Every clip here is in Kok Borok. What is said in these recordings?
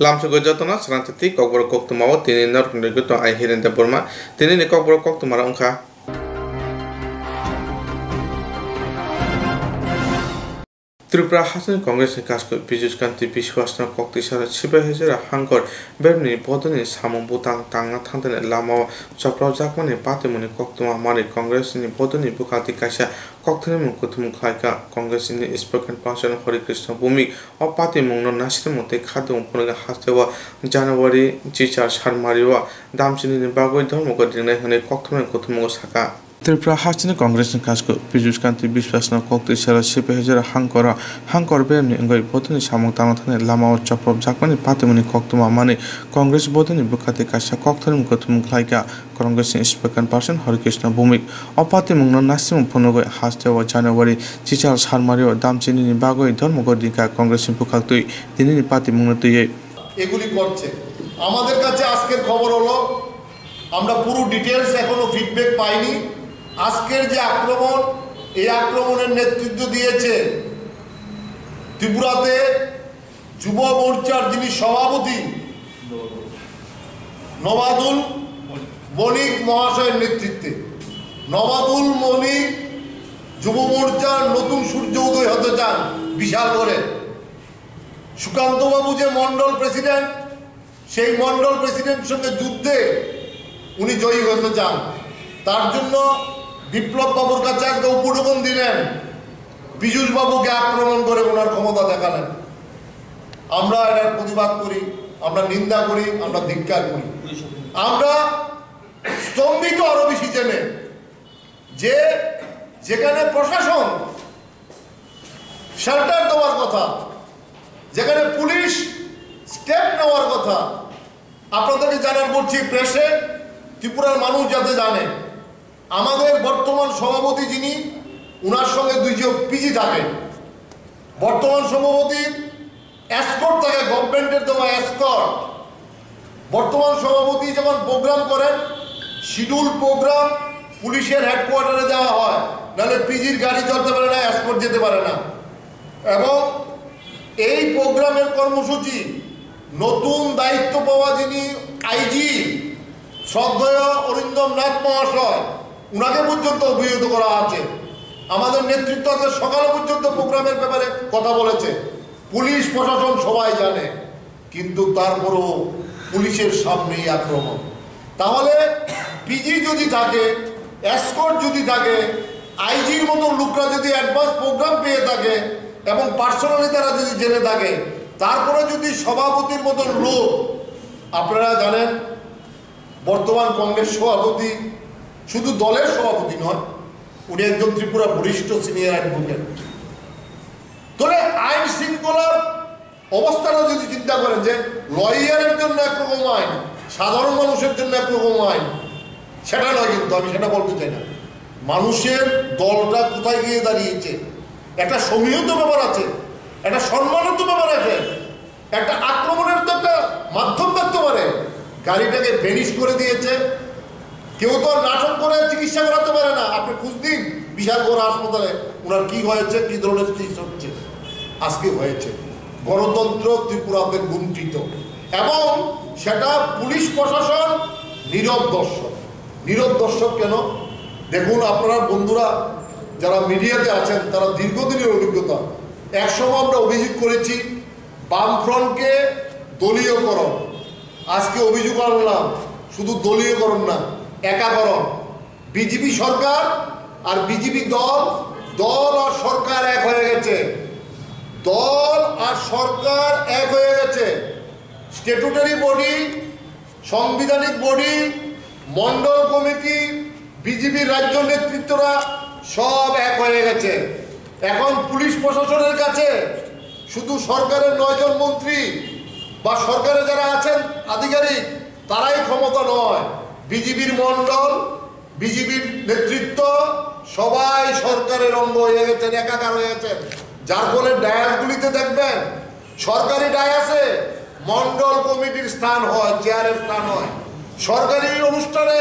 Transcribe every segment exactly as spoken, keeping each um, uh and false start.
Lamsogo jotono srangchati kokborok koktwmao tini norokni logi tong ai Hiren Debbarma. Tinini kokborok koktwmarok wngkha. Tripura hasteni Congressni kasko Piyush Kanti Biswasno koktwi sara sipai hajara hangkor beremni bodolni samung butang tangna thangthani lamao choprajakmani patimungni koktwma manwi Congressni bodolni bwkhati kaisa kokthwnimung kuthumung khlaikha. Congressni spokesperson Hare Krishna Bhowmik o patimungno naisingmung tei khadimung phunukna hasteo January chichar sarmario damchinini bagwi dhormoghor ringnai hwnwi kokthumani kuthumungo sakha. Tripura hasteni Congressni kasko Piyush Kanti Biswasno koktwi sara sipai hajara hangkoro hangkor beremni wngwi bodolni samung tangna thangni lamao choprobjakmani patimungni koktwma manwi Congress bodolni bwkhati kaisa kokthwnimung kuthumung khlaikha. Congressni spokesperson Hare Krishna Bhowmik o patimungno naisingmung phunugwi hasteo January chichar sarmario damchinini bagwi dhormoghor ringkha Congressni bwkhaktwi tinini patimungno twiwi। এগুলি করছে। আমাদের কাছে আজকের খবর হলো, আমরা পুরো ডিটেলস এখনো ফিডব্যাক পাইনি। আজকের যে আক্রমণ, এই আক্রমণের নেতৃত্ব দিয়েছে ত্রিপুরাতে যুব মোর্চার যিনি সভাপতি নবাদুল বণিক মহাশয়ের নেতৃত্বে। নবাদুল বণিক যুব মোর্চার নতুন সূর্য উদয় হতে চান বিশাল করে। সুকান্ত বাবু যে মন্ডল প্রেসিডেন্ট, সেই মন্ডল প্রেসিডেন্ট সঙ্গে যুদ্ধে উনি জয়ী হতে চান। তার জন্য বিপ্লব বাবুর কাছে আজকে উপঢৌকন দিলেন, পীযূষ বাবুকে আক্রমণ করে ওনার ক্ষমতা দেখালেন। আমরা এটার প্রতিবাদ করি, আমরা নিন্দা করি, আমরা ধিক্কার করি। আমরা স্তম্ভিত আরো বেশি জেনে যে যেখানে প্রশাসন শেল্টার দেওয়ার কথা, যেখানে পুলিশ স্টেপ নেওয়ার কথা, আপনাদেরকে জানার বলছি প্রেসে, ত্রিপুরার মানুষ যাতে জানে, আমাদের বর্তমান সভাপতি যিনি, ওনার সঙ্গে দুইজন পিজি থাকেন। বর্তমান সভাপতির এসকর্ট থাকে, গভর্নমেন্টের দেওয়া এসকর্ট। বর্তমান সভাপতি যখন প্রোগ্রাম করেন, শিডিউল প্রোগ্রাম পুলিশের হেডকোয়ার্টারে দেওয়া হয়, নাহলে পিজির গাড়ি চলতে পারে না, এসকর্ট যেতে পারে না। এবং এই প্রোগ্রামের কর্মসূচি নতুন দায়িত্ব পাওয়া যিনি আইজি, শ্রদ্ধেয় অরিন্দম নাথ মহাশয়, উনাকে পর্যন্ত অভিহিত করা আছে। আমাদের নেতৃত্ব আছে, সকালে পর্যন্ত প্রোগ্রামের ব্যাপারে কথা বলেছে। পুলিশ প্রশাসন সবাই জানে, কিন্তু তারপরেও পুলিশের সামনেই আক্রমণ। তাহলে পিজি যদি থাকে, এসকর্ট যদি থাকে, আইজির মতো লোকরা যদি অ্যাডভান্স প্রোগ্রাম পেয়ে থাকে এবং পার্সোনালি তারা যদি জেনে থাকে, তারপরে যদি সভাপতির মতো লোক, আপনারা জানেন, বর্তমান কংগ্রেস সভাপতি শুধু দলের সভাপতি নয়, উনি একজন ত্রিপুরা বরিষ্ঠ সিনিয়র অ্যাডভোকেট। তাহলে আইন শৃঙ্খলার অবস্থাটা যদি চিন্তা করেন যে লয়ারের জন্য একরকম আইন, সাধারণ মানুষের জন্য একরকম আইন, সেটা নয়, কিন্তু আমি সেটা বলতে চাই না। মানুষের দলটা কোথায় গিয়ে দাঁড়িয়েছে, একটা সমীহ তো ব্যাপার আছে, একটা সম্মানের তো ব্যাপার আছে। একটা আক্রমণের তো একটা মাধ্যম থাকতে পারে। গাড়িটাকে ভ্যানিশ করে দিয়েছে, কেউ তো আর নাটক করে চিকিৎসা করাতে পারে না। আপনি খুঁজ দিন বিশাল বড় হাসপাতালে ওনার কি হয়েছে, কি ধরনের চিকিৎসা হচ্ছে। আজকে হয়েছে। গণতন্ত্র ত্রিপুরাতে লুণ্ঠিত, এবং সেটা পুলিশ প্রশাসন নীরব দর্শক। নীরব দর্শক কেন? দেখুন, আপনারা বন্ধুরা যারা মিডিয়াতে আছেন, তারা দীর্ঘদিনের অভিজ্ঞতা। একসময় আমরা অভিযোগ করেছি বামফ্রন্টকে দলীয়করণ। আজকে অভিযোগ আনলাম, শুধু দলীয়করণ না, একাকরণ। বিজেপি সরকার আর বিজেপি দল, দল আর সরকার এক হয়ে গেছে। দল আর সরকার এক হয়ে গেছে। স্ট্যাটুটরি বডি, সাংবিধানিক বডি, মণ্ডল কমিটি, বিজেপির রাজ্য নেতৃত্বরা সব এক হয়ে গেছে। এখন পুলিশ প্রশাসনের কাছে শুধু সরকারের নয়জন মন্ত্রী বা সরকারে যারা আছেন আধিকারিক, তারাই ক্ষমতা নয়। বিজেপির মণ্ডল, বিজেপির নেতৃত্ব সবাই সরকারের অঙ্গ হয়ে গেছেন, একাকার হয়ে গেছেন। যার ফলে ডায়াসগুলিতে দেখবেন, সরকারি ডায়াসে মণ্ডল কমিটির স্থান হয়, চেয়ারের স্থান হয়। সরকারি অনুষ্ঠানে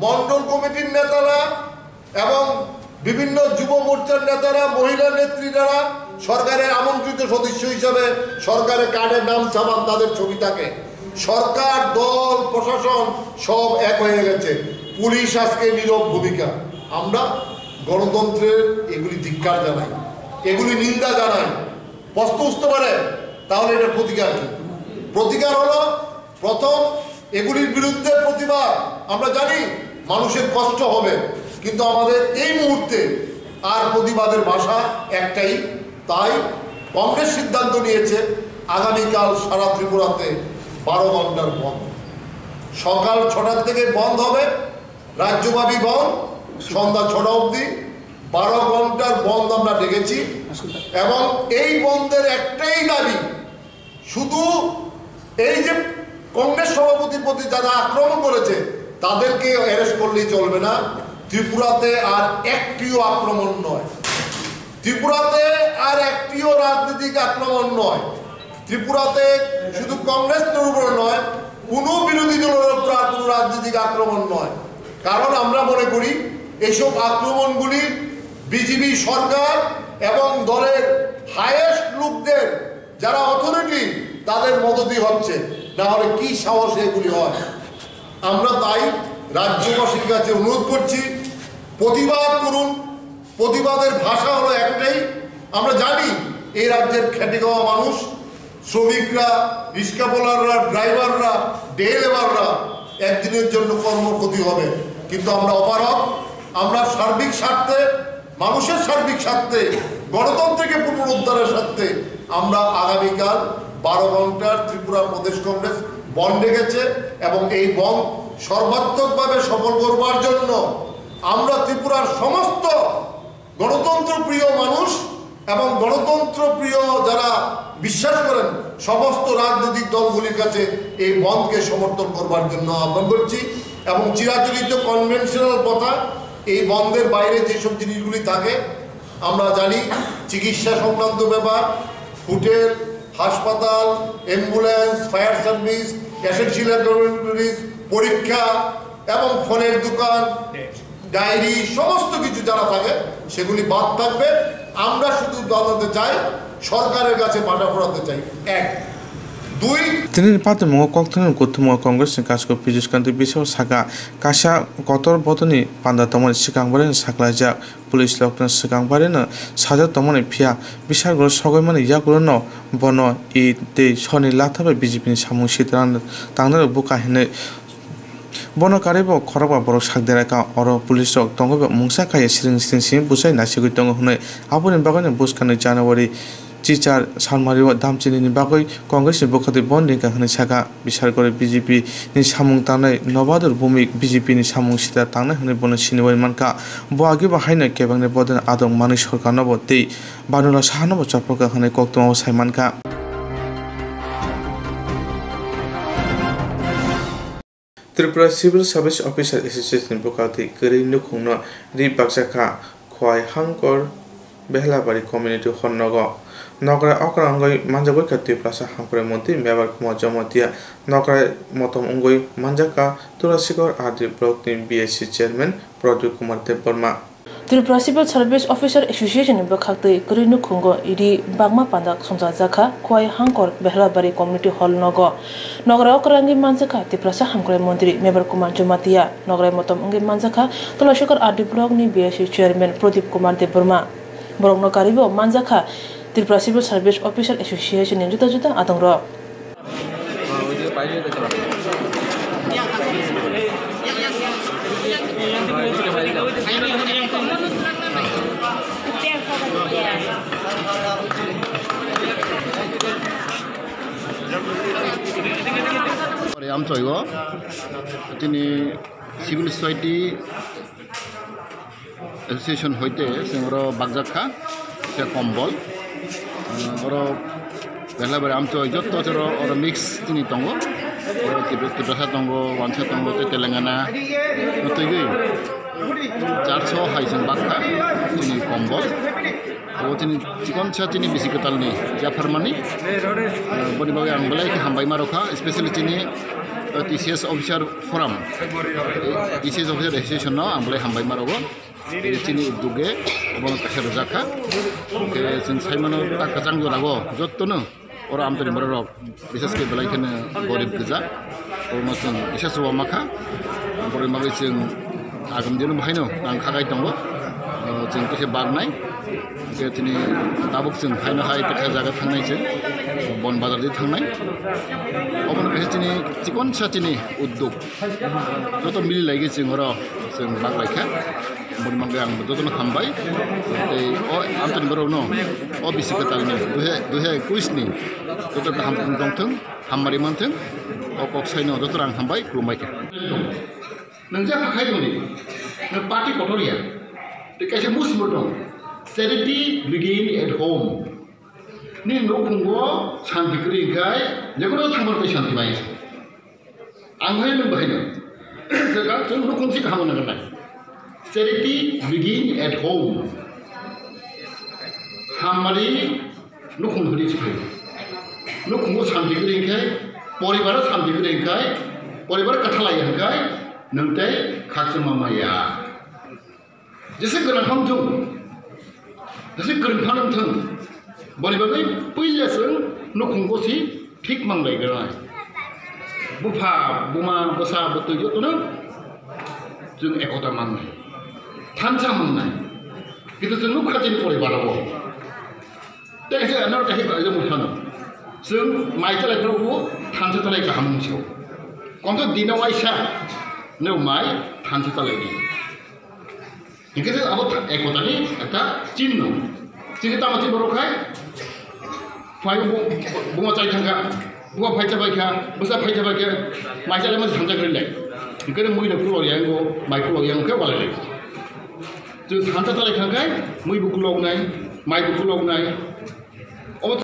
মণ্ডল কমিটির নেতারা এবং বিভিন্ন যুব মোর্চার নেতারা, মহিলা নেত্রীরা সরকারের আমন্ত্রিত সদস্য হিসাবে সরকারের কার্ডে নাম ছাপান, তাদের ছবি থাকে। সরকার, দল, প্রশাসন সব এক হয়ে গেছে। পুলিশ আজকে নীরব ভূমিকা। আমরা গণতন্ত্রের এগুলি ধিক্কার জানাই, এগুলি নিন্দা জানাই। প্রশ্ন উঠতে পারে, তাহলে এটা প্রতিকার কি? প্রতিকার হলো, প্রথম, এগুলির বিরুদ্ধে প্রতিবাদ। আমরা জানি মানুষের কষ্ট হবে, কিন্তু আমাদের এই মুহূর্তে আর প্রতিবাদের ভাষা একটাই। তাই কংগ্রেস সিদ্ধান্ত নিয়েছে আগামীকাল সারা ত্রিপুরাতে বারো ঘন্টার বন্ধ। সকাল ছটার থেকে বন্ধ হবে, রাজ্যব্যাপী বন্ধ, সন্ধ্যা ছটা অবধি বারো ঘন্টার বন্ধ আমরা ডেকেছি। এবং এই বন্ধের একটাই দাবি, শুধু এই যে কংগ্রেস সভাপতির প্রতি যারা আক্রমণ করেছে, তাদেরকে অ্যারেস্ট করলেই চলবে না। ত্রিপুরাতে আর একটিও আক্রমণ নয়, ত্রিপুরাতে আর একটিও রাজনৈতিক আক্রমণ নয়। ত্রিপুরাতে শুধু কংগ্রেসের উপর নয়, কোনো বিরোধী দলের উপর আর কোনো রাজনৈতিক আক্রমণ নয়। কারণ আমরা মনে করি এইসব আক্রমণগুলি বিজেপি সরকার এবং দলের হায়েস্ট লোকদের যারা অথরিটি, তাদের মদতই হচ্ছে, না হলে কি সাহসে এগুলি হয়? আমরা তাই রাজ্যবাসীর কাছে অনুরোধ করছি, প্রতিবাদ করুন। প্রতিবাদের ভাষা হলো একটাই। আমরা জানি এই রাজ্যের খেটে খাওয়া মানুষ, শ্রমিকরা, রিক্সা বোলাররা, ড্রাইভাররা, ডে লেবাররা একদিনের জন্য কর্মক্ষতি হবে, কিন্তু আমরা অপারগ। আমরা সার্বিক স্বার্থে, মানুষের সার্বিক স্বার্থে, গণতন্ত্রকে পুনরুদ্ধারের স্বার্থে আমরা আগামীকাল বারো ঘন্টার ত্রিপুরা প্রদেশ কংগ্রেস বন্ধ ডেকেছে এবং এই বন্ধ সর্বাত্মকভাবে সফল করবার জন্য আমরা ত্রিপুরার সমস্ত গণতন্ত্র প্রিয় মানুষ এবং গণতন্ত্র প্রিয় যারা বিশ্বাস করেন, সমস্ত রাজনৈতিক দলগুলির কাছে এই বন্ধকে সমর্থন করবার জন্য আহ্বান করছি। এবং চিরাচরিত কনভেনশনাল প্রথা, এই বন্ধের বাইরে যেসব জিনিসগুলি থাকে, আমরা জানি চিকিৎসা সংক্রান্ত ব্যাপার, হোটেল, হাসপাতাল, ambulance, fire service, essential laboratories, পরীক্ষা এবং ফলের দোকান, ডায়েরি, সমস্ত কিছু যারা থাকে সেগুলি বাদ থাকবে। আমরা শুধু জানাতে চাই, সরকারের কাছে বাটা পড়াতে চাই, এক। দুই। Tini ni patimungo kokthani kuthumung Congress ni kasko Pijus Kanti bisao saka, kaisa kotor bodolni panda tongmani swkang barino saklaijak. Police lokno swkang barino sajak tongmani phiya, bisargo sogwi mani yagulono bono eit tei sorni latha bai B J P ni samung sitra tangnai rok buka hinwi. Bono karwi bo khorokba borok sak derai kha, oro police rok tongwi bo mungsa kaiya siring siring simi bwsai naisigwi tongo hwnwi. Aboni bagwino bwskango January chichar salmario damchinini bagwi Congress ni bwkhaktwi bon ringkha hwnwi sakha. Bisargori B J P ni samung tangnai Nobadur Bhowmik B J P ni samung sitra tangnai hwnwi bono siniwi mankha. Bo agi bo haino kebengni bodolni adong manwi sorkarno bo tei Bhanural Saha no bo chopokha hwnwi koktwma o sai mankha. Tripura Civil Service Officer Association ni bwkhaktwi kwrwi nukhungno ri bakjak kha Khowai Hangkor Behlabari Community Hall nogo. Nokrai okra wngwi manjak kha Tiprasa Hamkrai Montri Mebar Kumar Jamatia, nokrai motom wngwi manjak kha Turasikor R D Block ni B S C Chairman Pradip Kumar Debbarma. Tripura Civil Service Officer Association ni bwkhaktwi kwrwi nukhungo idi bakma panda songchajakha Khowai Hangkor Behlabari Community Hall nogo. Nokrai okra wngwi manjakha Tiprasa Hamkrai Montri Mebar Kumar Jamatia, nokrai motom wngwi manjakha Tulasikor R D Block ni B S C Chairman Pradip Kumar Debbarma. Borokno karwi bo manjakha Tripura Civil Service Officer Association ni juda juda adongrok. Amchoigo tini civil society association hoite chwng oro bakjak kha, khe kombol. Oro Behlabari Amchoi jotto chwro oro mix tini tongo. Oro Tibet, Tiprasa tongo, Wansa tongo, tei Telangana no twigwi charso hai chwng bak kha tini kombol. Abo chini chikonsa chini bisi kwtalni yapharmani. Boni bagwi ang belai khe hambai ma rw kha, especially chini T C S Officer Forum, T C S Officer Association no ang belai hambai ma rwgo. Tei chini uddog o bono kaisa rwjak kha. Hwnkhe chwng sai mano ta kwchang jora o jotono oro amchaini borok rok, bises khe belai kheno gorib gwja. Omo chwng kisa chuba ma kha. Borok bagwi chwng agam dino bahaino nang khagai tongo. O, chwng kisa baknai. Hwnkhe chini tabuk chwng haino hai kisa jaga thangnai chwng. Bon bazar di thangnai. Obono kisa chini chikonsa chini uddog. Joto mili lai khe chwng oro chwng bak lai kha. Boni bagwi ang jotono hambai. Tei o amchaini borokno o bisi kwtalni dui hajar, dui hajar ekush ni joto kaham tongthwng, hamari manthwng. O kok saino jotono ang hambai, khulumbai kha. Nwng je hakhai tongdi, nwng party kotor ya. Tei kaisa musi bo tong. Charity begin at home. Nini nukhungo santi kwrwi hwnkhe jekono thangmani tei santi mai. Ang hai nwng bahai no. Jaga chwng nukhung si kaham nang nai. Charity begin at home. Hamari nukhung hwnwi si phai. Nukhungo santi kwrwi hwnkhe, poribar santi kwrwi hwnkhe, poribar kwthalai hwnkhe, nwng tei khakchangma maya. Jesa kwrwng kha wngthung, jesa kwrwng kha wngthung, boni bagwi puila chwng nukhungo si thik manglai gwnai. Bupha, buma, bwsa, bwtwi jotono chwng ekota mangnai, thansa mangnai. Kintu chwng nukha chini poribar o. Tei kaisa ano kaisa bai jemon phano. Chwng mai chalai phano bo thansa chalai kaham wngsi o. Konto dino waisa no mai thansa chalai di. Hingke se abo tha-, ekota ni ekta chinno. Chini tamo chinno rok khai. Phai bo, bo, bo chai thangkha. Bo phai cha bai kha. Bwsa phai cha bai kha. Mai chalai ma thansa kri lai. Hingke mui no kulo yang go, mai kulo yang khe walai lai. Chwng thansa talai kha khai, mui bo kulok nai, mai bo kulok nai. Obo,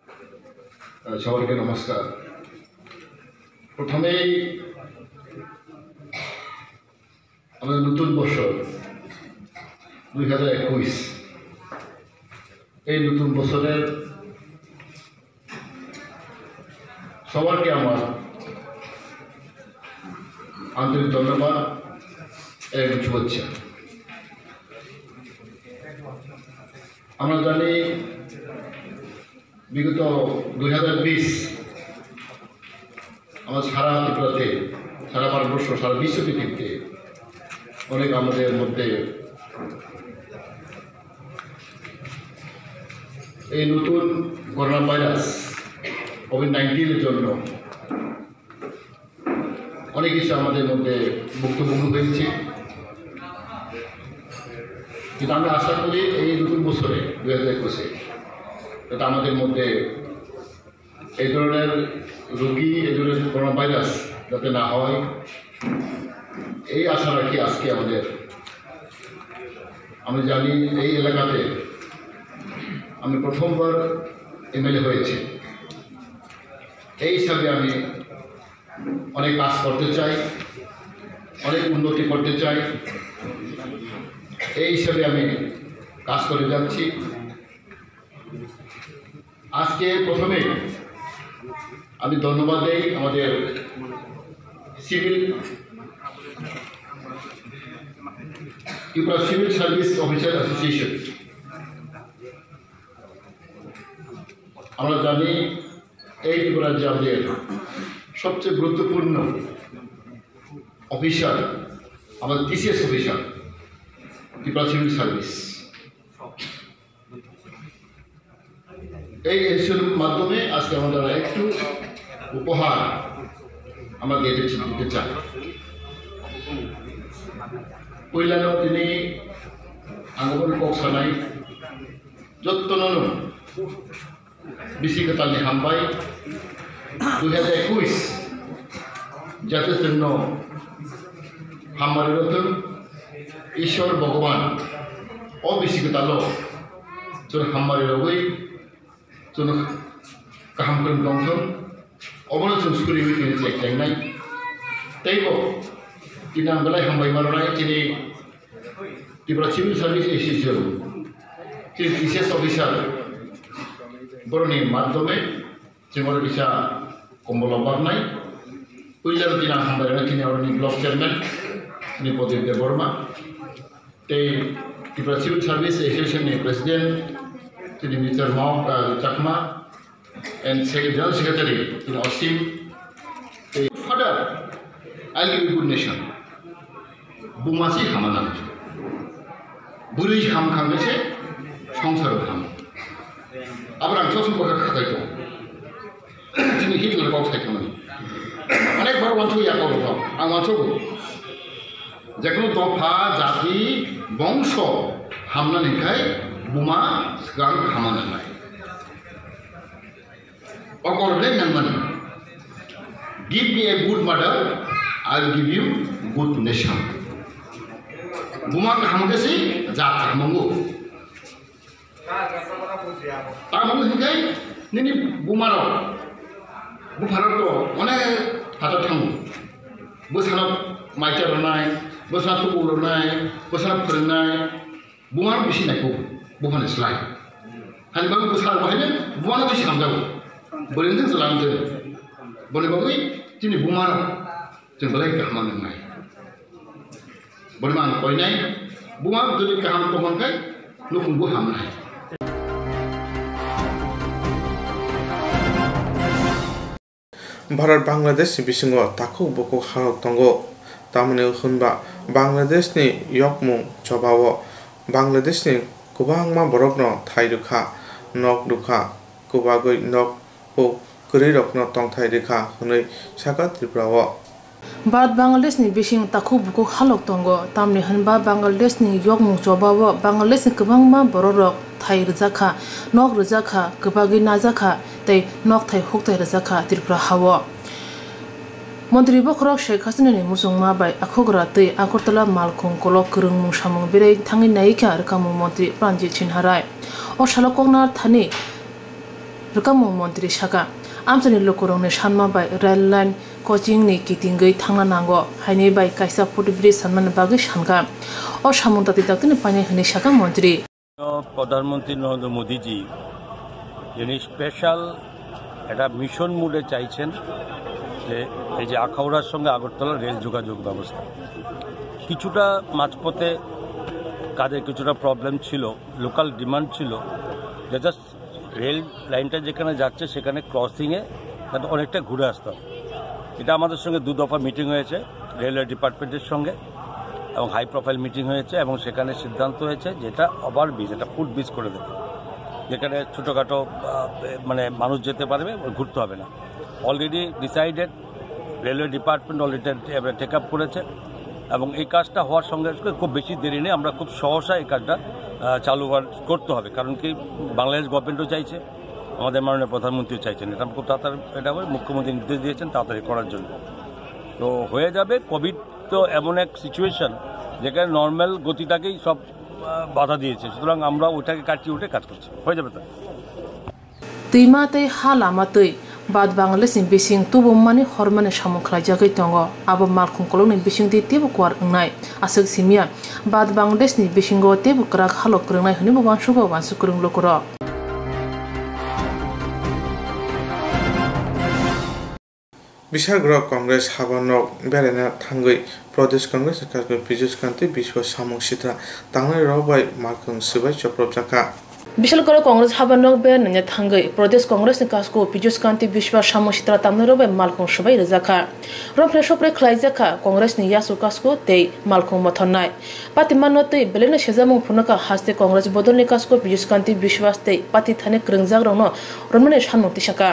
আহ, সবাইকে নমস্কার। প্রথমেই আমাদের নতুন বছর দুই হাজার একুশ, এই নতুন বছরের সবারকে আমার আন্তরিক ধন্যবাদ এবং শুভেচ্ছা। আমরা জানি বিগত দুই হাজার বিশ আমার সারা ত্রিপুরাতে, সারা ভারতবর্ষ, সারা বিশ্ব পৃথিবীতে অনেক আমাদের মধ্যে এই নতুন করোনা ভাইরাস কোভিড নাইন্টিনের জন্য অনেক কিছু আমাদের মধ্যে ভুক্তভোগী হয়েছে, কিন্তু আমরা আশা করি এই নতুন বছরে, দুই হাজার একুশে, যাতে আমাদের মধ্যে এই ধরনের রোগী, এই ধরনের করোনা ভাইরাস যাতে না হয়, এই আশা রাখি আজকে আমাদের, আমি জানি এই এলাকাতে আমি প্রথমবার এমএলএ হয়েছি, এই হিসাবে আমি অনেক কাজ করতে চাই, অনেক উন্নতি করতে চাই, এই হিসাবে আমি কাজ করে যাচ্ছি। আজকে প্রথমে আমি ধন্যবাদ দেই আমাদের civil, Tripura civil service officer association. আমরা জানি এই ত্রিপুরা রাজ্যে আমাদের সবচেয়ে গুরুত্বপূর্ণ অফিসার, আমাদের TCS officer, Tripura civil service. এই এসির মাধ্যমে আজকে আমরা একটু উপহার আমরা দিতে, দিতে চাই। পয়লানো তিনি আঙ্গন কক্সানাই যত্ন Bisi kwtalni hambai, dui hajar ekush, jate chwngno hamari rwthwng, Ishwar Bhagwan o bisi kwtalo chwng hamari rwgwi chwngno kaham kwrwng tongthwng, obono chwng suriwi tini chai chainai. Teibo tini ang belai hambai ma rwnai chini Tripura Civil Service Association, Chief T C S Officer, boroni madhyome chwng oro kisa kombolo baknai. Puila bini hambai rwna kini oroni block chairman ni Pradeep Debbarma. Tei Tripura Civil Service Association ni president tini Mister Mahok, ah, Chakma and sec-, general secretary tini Osim. Tei father, I will be good nation. Buma si hama nango. Bwrwi ham khamle se songsar ham. Abrang chosong baka khakai tong. Chini Hitler kok sai thangmani. Onek bar wansuk ya kok rok. Ang wansuk. Jekunu dopha, jati, bongso hamnani khai buma swkang hama nangnai. Okor le nangmani. Give me a good mother, I will give you good nation. Buma kaham khe si jat kaham wngo. Tamo hingke nini buma rok, bupha rok to onek hato thango. Bwsano maita rwnai, bwsano tubu rwnai, bwsano phwrwngnai, buma rok bisi naikuk, buphani slai. Hani bagwi bwsa rok bahai buma rok bisi hamjago. Bwrwi wngthang chwla wngthang. Boni bagwi chini buma rok chwng belai kaham wngnai. Boni mang koinai, buma duli kaham tongmang kai, nukhung bo hamnai. Bharat Bangladesh ni bisingo takhuk bukhuk halok tongo. Tamoni hwnba Bangladesh ni yokmung chobao Bangladesh ni kwbangma borokno thai rwkha, nok rwkha, kwbagwi nok o kwrwirokno tongthai rwkha hwnwi sakha Tripura o. Bharat Bangladesh ni bising takhuk bukhuk halok tongo, tamni hwnba Bangladesh ni yokmung chobao Bangladesh ni kwbangma bororok thai rwjakha, nok rwjakha, kwbagwi najakha tei nokthai hukthai rwjakha Tripura hao. Montri bokhorok Sheikh Hasina ni muchungma bai akhugra twi Agartala Malkhung kolok kwrwngmung samung berwi thangwi naikha rwkhamung montri Pranjit Sinha Rai. O salo koknar thani Rwkhamung montri saka, amchaini lukurokni sanma bai rail line coaching ni kitingwi thangna nango, haini bai kaisa footbridge sanmani bagwi sankha. O samung dakti daktini painai hwnwi saka montri. প্রধানমন্ত্রী নরেন্দ্র মোদীজি যিনি স্পেশাল একটা মিশন মোডে চাইছেন যে এই যে আখাউড়ার সঙ্গে আগরতলা রেল যোগাযোগ ব্যবস্থা, কিছুটা মাঝপথে কাজের কিছুটা প্রবলেম ছিল, লোকাল ডিমান্ড ছিল, যে জাস্ট রেল লাইনটা যেখানে যাচ্ছে সেখানে ক্রসিংয়ে যাতে অনেকটা ঘুরে আসতে হবে। এটা আমাদের সঙ্গে দু দফা মিটিং হয়েছে রেলওয়ে ডিপার্টমেন্টের সঙ্গে এবং হাই প্রোফাইল মিটিং হয়েছে এবং সেখানে সিদ্ধান্ত হয়েছে যেটা ওভার ব্রিজ, এটা ফুট ব্রিজ করে দেবে, যেখানে ছোটোখাটো, আহ, মানে মানুষ যেতে পারবে, ঘুরতে হবে না। Already decided, railway department already take up করেছে এবং এই কাজটা হওয়ার সঙ্গে সঙ্গে খুব বেশি দেরি নেই, আমরা খুব সহসা এই কাজটা, আহ, চালু হওয়ার, করতে হবে। কারণ কি, বাংলাদেশ গভর্নমেন্টও চাইছে, আমাদের মাননীয় প্রধানমন্ত্রীও চাইছেন, এটা খুব তাড়াতাড়ি, এটা করে মুখ্যমন্ত্রী নির্দেশ দিয়েছেন তাড়াতাড়ি করার জন্য। তো হয়ে যাবে। কোভিড তো এমন এক সিচুয়েশন যেখানে নর্মাল গতিটাকেই সব, আহ, বাধা দিয়েছে, সুতরাং আমরা ওটাকে কাটিয়ে উঠে কাজ করছি, হয়ে যাবে তো। Twima tei ha lama twi, Bharat Bangladesh ni bising tubumani hormani samung khlaijagwi tongo. Abo malkhung kolokni bisingtwi teibo kuar wngnai. Aswk simiya, Bharat Bangladesh ni bisingo teibo kwrak halok kwrwngnai hwnwi bo uansugo uansuk kwrwng lukurok. Bishalgarh Congress habanok beraina thangwi Pradesh Congress ni kasku Piyush Kanti Biswas samung sitra tangnai rok bai malkhung swbai chopropjakha. Bishalgarh Congress habanok beraina thangwi Pradesh Congress ni kasku Piyush Kanti Biswas samung sitra tangnai rok bai malkhung swbai rwjakha. Romphre sopre khlaijakha Congress ni yasu kasku tei malkhung mothornai. Pati manno tei belai no sejamung phunukha haste Congress bodolni kasku Piyush Kanti Biswas tei pati thani kwrwngjak rokno romnani sanmung tisakha.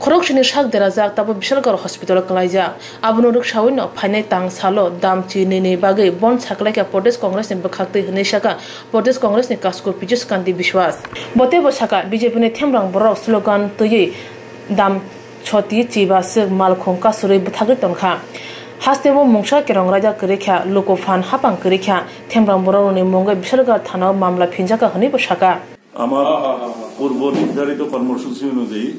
Khoroksini sak derajak, tabuk Bishalgarh hospital-o kwlaijak. Abono rwksaui no phainai tang salo dam chinini bagwi bon saklaikha Pradesh Congress ni bwkhaktwi hwnwi sakha Pradesh Congress ni kasku Piyush Kanti Biswas. Bo teibo sakha, B J P ni themrang borok slogan twiwi dam choti chiba swk malkhung kasurwi bwthagwi tongkha. Hasteo mungsa kerong raida kwrwikha, luku phan hapang kwrwikha, themrang borok rokni mungwi Bishalgarh thana-o mamla phinjakha hwnwi bo sakha. আমার পূর্ব নির্ধারিত কর্মসূচি অনুযায়ী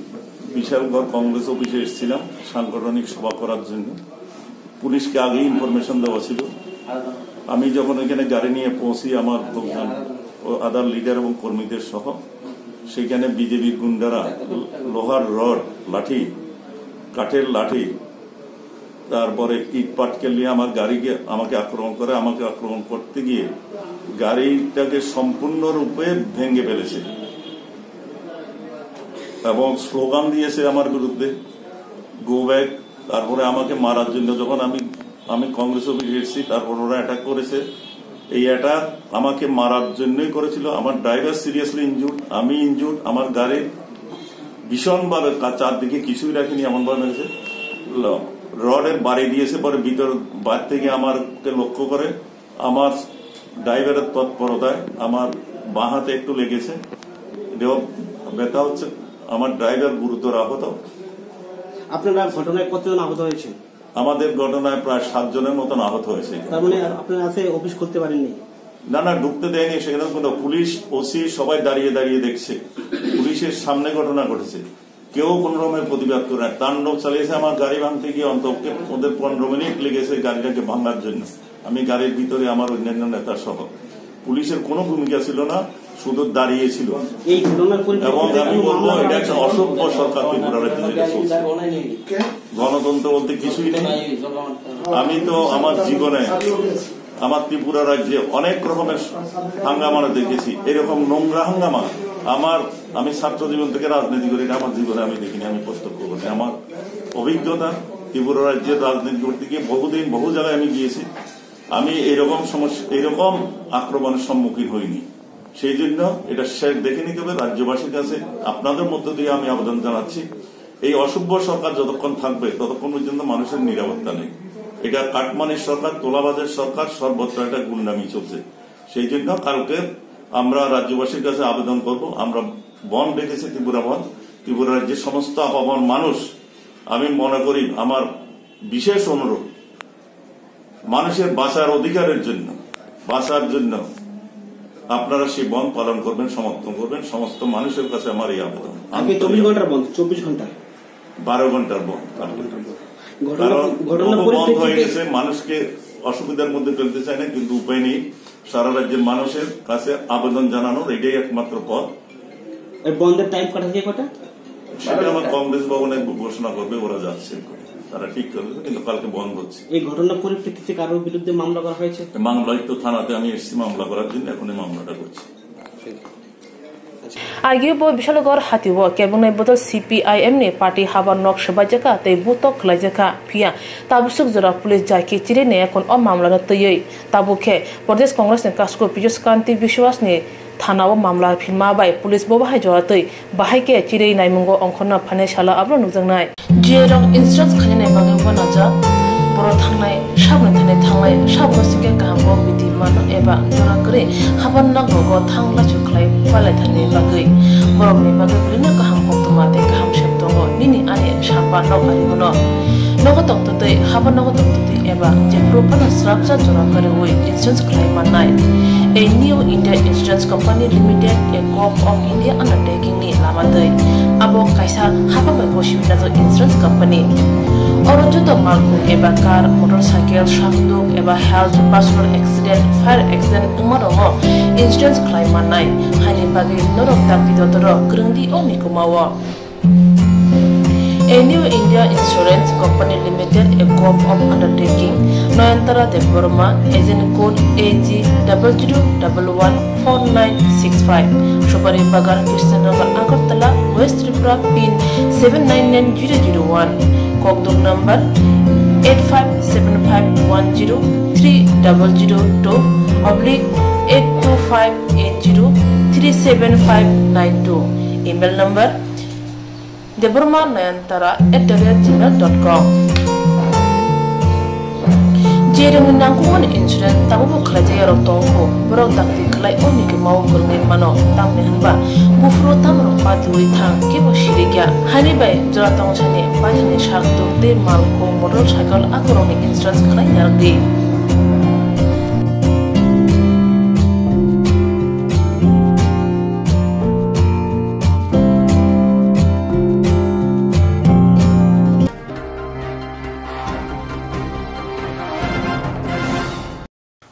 বিশালগড় কংগ্রেস অফিসে এসেছিলাম সাংগঠনিক সভা করার জন্য। পুলিশকে আগেই ইনফরমেশন দেওয়া ছিল। আমি যখন এখানে গাড়ি নিয়ে পৌঁছি, আমার লোকজন ও আদার লিডার এবং কর্মীদের সহ, সেখানে বিজেপির গুন্ডারা লোহার রড, লাঠি, কাঠের লাঠি তারপরে ইট পাটকেল নিয়ে আমার গাড়িকে, আমাকে আক্রমণ করে। আমাকে আক্রমণ করতে গিয়ে গাড়িটাকে সম্পূর্ণরূপে ভেঙে ফেলেছে এবং স্লোগান দিয়েছে আমার বিরুদ্ধে, "Go back।" তারপরে আমাকে মারার জন্য, যখন আমি, আমি কংগ্রেস অফিসে এসেছি, তারপর ওরা অ্যাটাক করেছে। এই অ্যাটাক আমাকে মারার জন্যই করেছিল। আমার ড্রাইভার সিরিয়াসলি ইনজুর্ড, আমি ইনজুর্ড, আমার গাড়ির ভীষণভাবে কা-, চারদিকে কিছুই রাখিনি, এমনভাবে মেরেছে। ল-, রডের বাড়ি দিয়েছে, পরে ভিতর, বাইরে থেকে আমাকে লক্ষ্য করে। আমার ড্রাইভারের তৎপরতায় আমার বাঁ হাতে একটু লেগেছে, এটাও ব্যথা হচ্ছে। আমার ড্রাইভার গুরুতর আহত। আপনারা ঘটনায় কতজন আহত হয়েছেন? আমাদের ঘটনায় প্রায় সাত জনের মতন আহত হয়েছে। তার মানে আপনারা আছে অফিস খুলতে পারেননি? না, না, ঢুকতে দেয়নি। সেখানে কোনো পুলিশ, ওসি সবাই দাঁড়িয়ে দাঁড়িয়ে দেখছে। পুলিশের সামনে ঘটনা ঘটেছে, কেউ কোনো রকমের প্রতিবাদ করে না। তাণ্ডব চালিয়েছে। আমার গাড়ি ভাঙতে গিয়ে অন্তত ওদের পনেরো মিনিট লেগেছে গাড়িটাকে ভাঙার জন্য। আমি গাড়ির ভিতরে আমার অন্যান্য নেতা সহ। পুলিশের কোনো ভূমিকা ছিল না, শুধু দাঁড়িয়ে ছিল। এই ঘটনার পরিপ্রেক্ষিতে এবং আমি কি বলবো, আপনারা এটা একটা অসভ্য সরকার ত্রিপুরা রাজ্যে যেটা চলছে। গণতন্ত্র বলতে কিছুই নেই। আমি তো আমার জীবনে, আমার ত্রিপুরা রাজ্যে অনেক রকমের হাঙ্গামা দেখেছি। এরকম নোংরা হাঙ্গামা আমার, আমি ছাত্র জীবন থেকে রাজনীতি করি, এটা আমার জীবনে আমি দেখিনি, আমি প্রত্যক্ষ করি। আমার অভিজ্ঞতা, ত্রিপুরা রাজ্যের রাজনীতি করতে গিয়ে বহুদিন বহু জায়গায় আমি গিয়েছি, আমি এরকম সমস্যা, এরকম আক্রমণের সম্মুখীন হইনি। সেই জন্য এটা শেষ দেখে নিতে হবে। রাজ্যবাসীর কাছে আপনাদের মধ্য দিয়ে আমি আবেদন জানাচ্ছি, এই অসভ্য সরকার যতক্ষণ থাকবে, ততক্ষণ পর্যন্ত মানুষের নিরাপত্তা নেই। এটা কাটমানির সরকার, তোলাবাজের সরকার, সর্বত্র একটা গুন্ডামি চলছে। সেই জন্য কালকে আমরা রাজ্যবাসীর কাছে আবেদন করব, আমরা বন্ধ ডেকেছি, ত্রিপুরা বন্ধ। ত্রিপুরা রাজ্যের সমস্ত আপামর মানুষ, আমি মনে করি, আমার বিশেষ অনুরোধ, মানুষের বাঁচার অধিকারের জন্য, বাঁচার জন্য আপনারা সেই বন্ধ পালন করবেন, সমর্থন করবেন। সমস্ত মানুষের কাছে আমার এই আবেদন। আজকে চব্বিশ ঘন্টার বন্ধ, চব্বিশ ঘন্টা। বারো ঘন্টার বন্ধ। ঘটনা, কারণ ঘটনা বহু বন্ধ হয়ে পরিপ্রেক্ষিতে গেছে, মানুষকে অসুবিধার মধ্যে ফেলতে চায় না, কিন্তু উপায় নেই। সারা রাজ্যের মানুষের কাছে আবেদন জানানোর এটাই একমাত্র পথ। এই বন্ধের টাইম কটা থেকে কটা? সেটা আমার কংগ্রেস ভবনে ঘোষণা করবে, ওরা যাচ্ছে, তারা ঠিক করবে, কিন্তু কালকে বন্ধ হচ্ছে। এই ঘটনার পরিপ্রেক্ষিতে কারোর বিরুদ্ধে মামলা করা হয়েছে? মামলায় তো থানাতে আমি এসেছি মামলা করার জন্য, এখন এই মামলাটা করছি। Agio bo Bishalugor hatio kebongnai bodol C P I M ni party habar nok swbaijaka tei butok khwlaijakha, phiya tabuk swk jora police jai khe chiri nai, ekhon o mamla no twiwi tabuk khe Pradesh Congress ni kasku Piyush Kanti Biswas ni thana o mamla philma bai police bo bahai jora twi bahai khe chiri naimungo ongkhorna phainai salo abro nukjaknai. Jerok insurance khainani bagwi uanajak, borok thangnai, saboni thani thangnai, saboni singkhe kaham bo bidi mano eba jora kwrwi haban nok rogo thang lachu khlai palai thani bagwi borokni bagwi belino kaham koktwma tei kaham sep tongo nini ani sapa nok ari bono. Nogo tongtwtwi, haban nogo tongtwtwi eba jephuru phano swrapsa jora kwrwi insurance khlai mannai. A New India Insurance Company Limited, a Gov of India undertaking ni lama twi. Abo kaisa hapang bai gosiwi najak insurance company. Oro joto malkhung eba car, motorcycle, sakduk eba health, personal accident, fire accident wngma rokno insurance khlai mannai. Haini bagwi norok dakti dotoro kwrwngdi o mikuma o. A New India Insurance Company Limited, a Gov of undertaking, Nayantara Debbarma, agent code A G double zero double one four nine six five, Subari Bagan, Krishnanagar, Agartala, West Tripura, pin seven nine nine zero zero one, Kokduk number eight five seven five one zero three double zero two oblique eight two five eight zero three seven five nine two, email number Debbarma Nayantara at the rate gmail dot com. Jerokni nangkukmani insurance tabukbo khlaijak yarok tongo, borok dakti khlai o mikuma o kwrwngwi mano, tamni hwnba buphuru tamrok patiwi thang, kebo sirikya. Haini bai jora tongthani paithakni sak tuk tei malkhung, motorcycle akorokni insurance khlai narwkdi.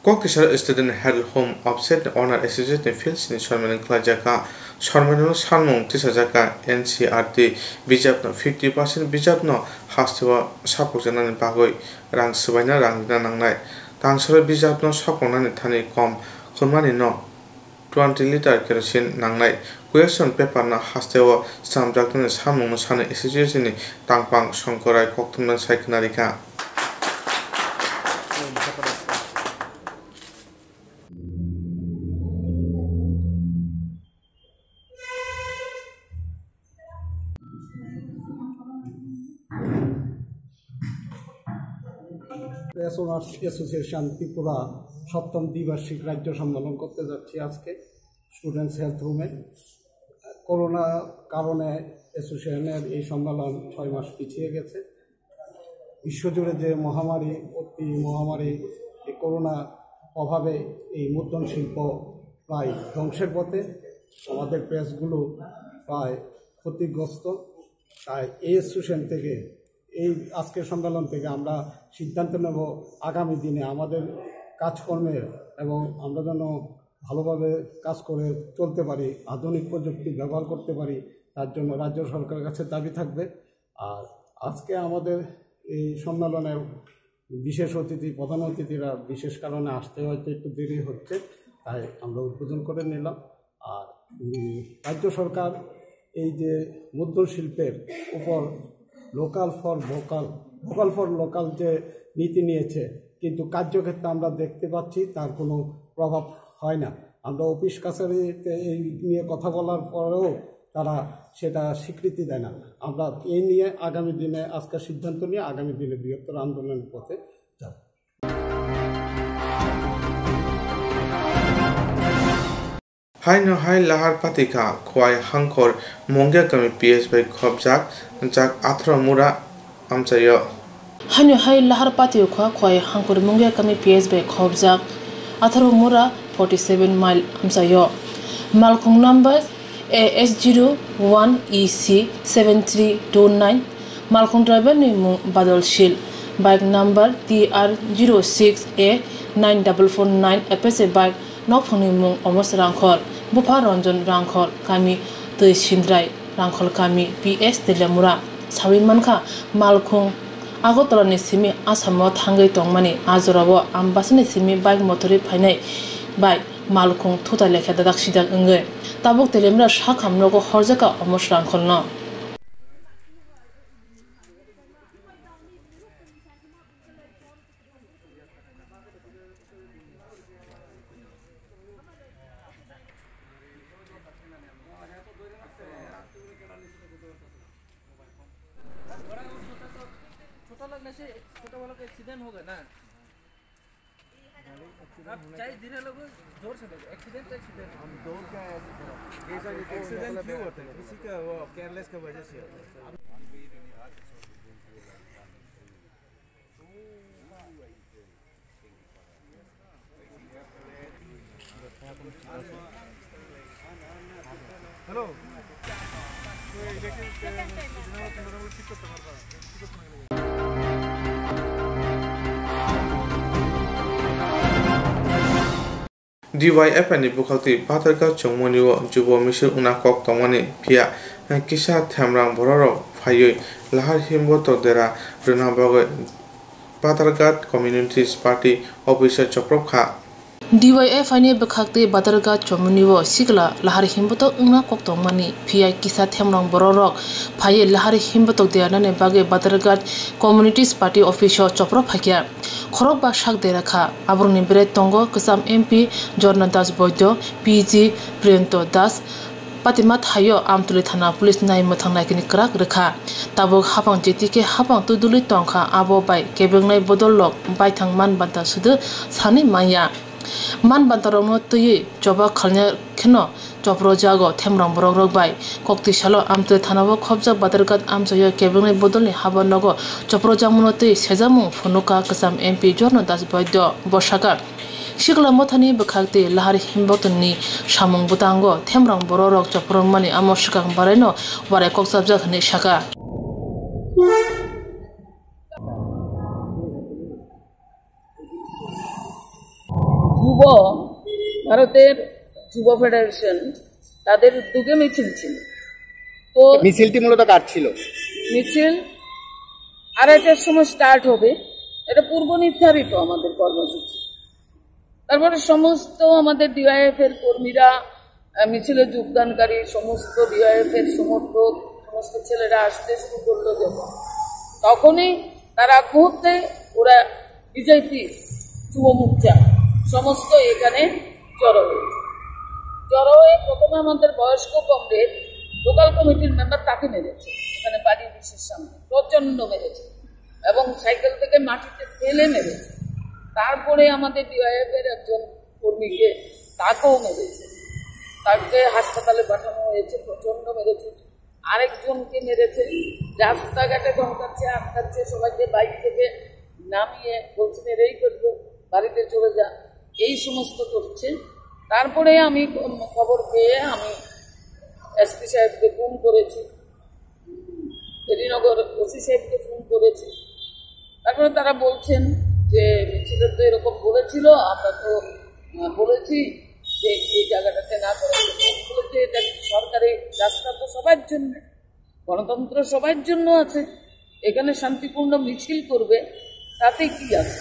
Kokisar Student Health Home Upset Owner Association ni Fields ni Sormani Khlaijaka. Sormani no sanmung tisajaka N C R T bijapno fifty percent bijapno hasteo sapokjaknani bagwi rang swbaina rang rina nangnai. Tangsaro bijapno sokongnani thani kom khunmani no twenty litre kerosene nangnai. Question paper no hasteo swnamjaknani samungno sanwi association ni tangpang Songkorai koktwmno sai khna rikha. Press owners association Tripura সপ্তম দ্বিবার্ষিক রাজ্য সম্মেলন করতে যাচ্ছি আজকে students health হোমে। করোনা কারণে অ্যাসোসিয়েশনের এই সম্মেলন ছয় মাস পিছিয়ে গেছে। বিশ্বজুড়ে যে মহামারী, অতি মহামারী, এই করোনা প্রভাবে এই মুদ্রণ শিল্প প্রায় ধ্বংসের পথে, আমাদের প্রেসগুলো প্রায় ক্ষতিগ্রস্ত। তাই এই অ্যাসোসিয়েশন থেকে এই আজকের সম্মেলন থেকে আমরা সিদ্ধান্ত নেব আগামী দিনে আমাদের কাজকর্মের এবং আমরা যেন ভালোভাবে কাজ করে চলতে পারি, আধুনিক প্রযুক্তি ব্যবহার করতে পারি, তার জন্য রাজ্য সরকারের কাছে দাবি থাকবে। আর আজকে আমাদের এই সম্মেলনের বিশেষ অতিথি, প্রধান অতিথিরা বিশেষ কারণে আসতে হয়তো একটু দেরি হচ্ছে, তাই আমরা উদ্বোধন করে নিলাম। আর উম, রাজ্য সরকার এই যে মুদ্রণ শিল্পের উপর local for vocal, vocal for local যে নীতি নিয়েছে, কিন্তু কার্যক্ষেত্রে আমরা দেখতে পাচ্ছি তার কোনো প্রভাব হয় না। আমরা অফিস কাছারিতে এই নিয়ে কথা বলার পরেও তারা সেটা স্বীকৃতি দেয় না। আমরা এই নিয়ে আগামী দিনে, আজকে সিদ্ধান্ত নিয়ে আগামী দিনে বৃহত্তর আন্দোলনের পথে যাব। Haino hai lahar patikha Khowai Hangkhor Mungya kami P S bai khobjak, jak atharo mura amchaio. Haino hai lahar patikha Khowai Hangkhor Mungya kami P S bai khobjak atharo mura forty seven mile amchaio. Malkhung number A S zero one E C seven three two nine. Malkhung driver ni mung Badal Sil, bike number T R zero six A nine double four nine Apache bike. Nokphangni mung Omos Rangkhol, bupha Ranjan Rangkhol, kami Twi Sindrai, Rangkhol kami, P S Telemura. Sawi mankha, Malkhung Agartala ni simi Assam o thangwi tongmani, a jorao Ambasani simi bike motorwi phainai bai Malkhung thuta lekha dadak sidak wngwi. Tabuk Telemura sakham nogo horjakha Omos Rangkholno. छोटा लगने से, छोटा वाला का एक्सीडेंट हो गया ना। आप चाहे धीरे लगो, जोर से लगो, एक्सीडेंट तो एक्सीडेंट। हम दौड़ के आए थे थोड़ा। एक्सीडेंट क्यों होता है? किसी का वो केयरलेस की वजह से होता है। Hello. D Y F I ni bwkhak twi Badarghat chongmani o jubo misil wngna kok tongmani, phiya kisa themrang bororok phaiwi lahar himbotok dera rwna bagwi Badarghat Communities Party office o choprop kha. D Y F I ni bwkhak twi Badarghat chomoni o sikla lahar himbotok wngna kok tongmani, phiya kisa themrang bororok phaiwi lahar himbotok derani bagwi Badarghat Communities Party office o choprop phaikha. Khorokba sak dera kha. Aborokni bwrwi tongo kwcham M P Jorna Das Boido, P G Priyanto Das, Patima thaio Amtwlwi thana police nai mwthang naikini kwrak rwkha. Tabuk hapang J T K hapang twdulwi tongkha, abo bai kebengnai bodol lok baithang man banta sudu sani manya. Man banta rokno twiwi choba khalnya kheno chopro jago themrang borok rok bai. Koktwi salo Amtwlwi thana o khobjak Badarghat amchaio kebengnai bodolni haba nogo chopro jakmano twi sejakmung phunukha kwcham M P Jorna Das Boido bosaka. Sikla mothani bwkhak tei lahar himboktoni samung bwtango themrang bororok chopropmani amo swkang baraino warai kokchapjak hwnwi sakha. যুব, ভারতের যুব ফেডারেশন, তাদের উদ্যোগে মিছিল ছিল। তো মিছিলটি মূলত কার ছিল? মিছিল আড়াইটার সময় স্টার্ট হবে। এটা পূর্ব নির্ধারিত আমাদের কর্মসূচি। তারপরে সমস্ত আমাদের ডিওয়াইএফ এর কর্মীরা, আহ, মিছিলে যোগদানকারী সমস্ত ডিওয়াইএফ এর সমর্থক, সমস্ত ছেলেরা আসতে শুরু করলো যখন, তখনই তার আগ মুহূর্তে ওরা বিজেপি যুব মোর্চা সমস্ত এখানে জড়ো হয়েছে। জড়ো হয়ে প্রথমে আমাদের বয়স্ক কমরেড, লোকাল কমিটির মেম্বার, তাকে মেরেছে এখানে বাড়ি অফিসের সামনে, প্রচণ্ড মেরেছে এবং সাইকেল থেকে মাটিতে ফেলে মেরেছে। তারপরে আমাদের ডিওয়াইএফ এর একজন কর্মীকে, তাকেও মেরেছে, তাকে হাসপাতালে পাঠানো হয়েছে, প্রচণ্ড মেরেছে। আরেকজনকে মেরেছে, রাস্তাঘাটে ধমকাচ্ছে, আটকাচ্ছে, সবাইকে বাইক থেকে নামিয়ে বলছে, "মেরেই ফেলবো, বাড়িতে চলে যা।" এই সমস্ত করছে। তারপরে আমি খবর পেয়ে আমি এসপি সাহেবকে ফোন করেছি, এডিনগর ওসি সাহেবকে ফোন করেছি। তারপরে তারা বলছেন যে, "মিছিলটা তো এরকম বলেছিল, আমরা তো, আহ, বলেছি যে এই জায়গাটাতে না করার জন্য।" আমি বলেছি, "এটা সরকারি রাস্তা, তো সবার জন্য, গণতন্ত্র সবার জন্য আছে, এখানে শান্তিপূর্ণ মিছিল করবে, তাতে কি আছে?"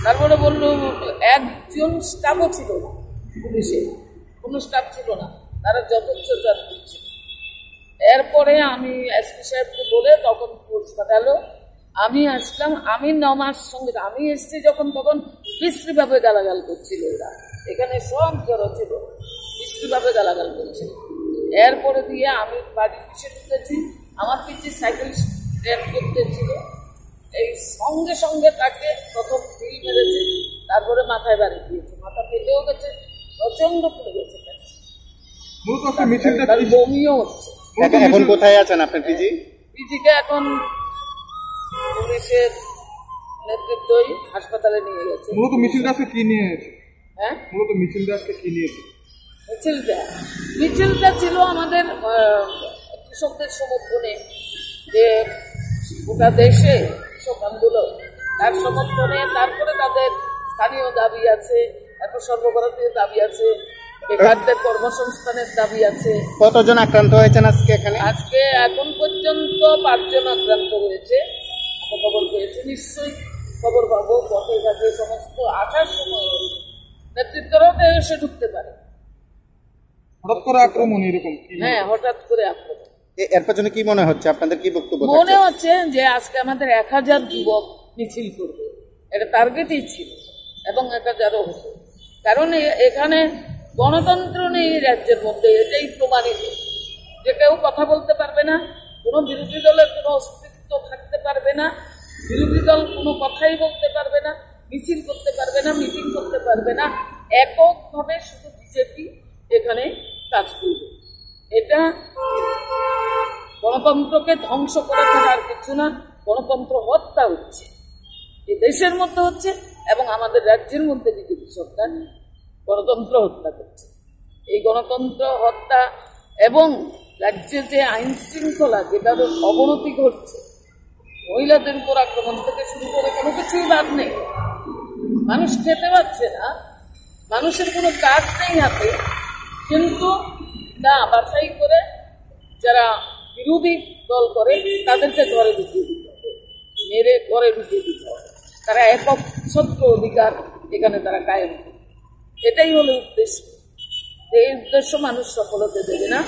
তারপরে বললো, একজন স্টাফও ছিল না পুলিশের, কোনো স্টাফ ছিল না, তারা যথেচ্ছাচার করছে। এরপরে আমি এসপি সাহেবকে বলে তখন ফোর্স পাঠালো। আমি আসলাম, আমি নমার সঙ্গে আমি এসছি যখন, তখন বিশ্রীভাবে গালাগাল করছিল এরা, এখানে সব জড়ো ছিল, বিশ্রীভাবে গালাগাল করছিল। এরপরে দিয়ে আমি বাড়ি পিছে ঢুকেছি, আমার পিছে সাইকেল স্ট্যান্ড করতে ছিল, এই সঙ্গে সঙ্গে তাকে প্রথম ঢিল মেরেছে, তারপরে মাথায় বাড়ি দিয়েছে, মাথা ফেটেও গেছে, প্রচণ্ড পুড়ে গেছে। মূলত আজকে মিছিলটা তার কি বমিও হচ্ছে। মূলত এখন মিছিল কোথায় আছেন আপনার পিজি? পিজিকে এখন পুলিশের নেতৃত্বই হাসপাতালে নিয়ে গেছে। মূলত মিছিলটা আজকে কি নিয়ে হয়েছে? হ্যাঁ? মূলত মিছিলটা আজকে কি নিয়ে হয়েছে? মিছিলটা, মিছিলটা ছিল আমাদের, আহ, কৃষকদের সমর্থনে, যে গোটা দেশে কৃষক আন্দোলন, তার সমর্থনে, তারপরে তাদের স্থানীয় দাবি আছে, তারপর সর্বভারতীয় দাবি আছে, বেকারদের কর্মসংস্থানের দাবি আছে। কতজন আক্রান্ত হয়েছেন আজকে এখানে? আজকে এখন পর্যন্ত পাঁচজন আক্রান্ত হয়েছে। আমরা খবর পেয়েছি, নিশ্চয়ই খবর পাবো। পথে ঘাটে সমস্ত আসার সময় নেতৃত্বরাও তো এসে ঢুকতে পারে। হঠাৎ করে আক্রমণ এরকম কি? হ্যাঁ, হঠাৎ করে আক্রমণ। এ-, এর পেছনে কি মনে হচ্ছে? আপনাদের কি বক্তব্য মনে থাকছে? হচ্ছে যে আজকে আমাদের এক হাজার যুবক মিছিল করবে, এটা টার্গেটই ছিল এবং এক হাজারও হতো। কারণ এ-, এখানে গণতন্ত্র নেই এই রাজ্যের মধ্যে, এটাই প্রমাণিত। যে কেউ কথা বলতে পারবে না, কোনো বিরোধী দলের কোনো অস্তিত্ব থাকতে পারবে না, বিরোধী দল কোনো কথাই বলতে পারবে না, মিছিল করতে পারবে না, মিটিং করতে পারবে না, এককভাবে শুধু বিজেপি এখানে কাজ করবে। এটা গণতন্ত্রকে ধ্বংস করা ছাড়া আর কিছু না। গণতন্ত্র হত্যা হচ্ছে, এই দেশের মধ্যে হচ্ছে এবং আমাদের রাজ্যের মধ্যে বিজেপি সরকার গণতন্ত্র হত্যা করছে। এই গণতন্ত্র হত্যা এবং রাজ্যে যে আইন শৃঙ্খলা, যেভাবে অবনতি ঘটছে, মহিলাদের উপর আক্রমণ থেকে শুরু করে কোনো কিছুই বাদ নেই। মানুষ খেতে পাচ্ছে না, মানুষের কোনো কাজ নেই হাতে, কিন্তু না, বাছাই করে যারা বিরোধী দল করে তাদেরকে ঘরে ঢুকিয়ে দিতে হবে, মেরে ঘরে ঢুকিয়ে দিতে হবে। তারা একক ছত্র অধিকার এখানে তারা কায়েম করবে, এটাই হলো উদ্দেশ্য। এই উদ্দেশ্য মানুষ সফল হতে দেবে না।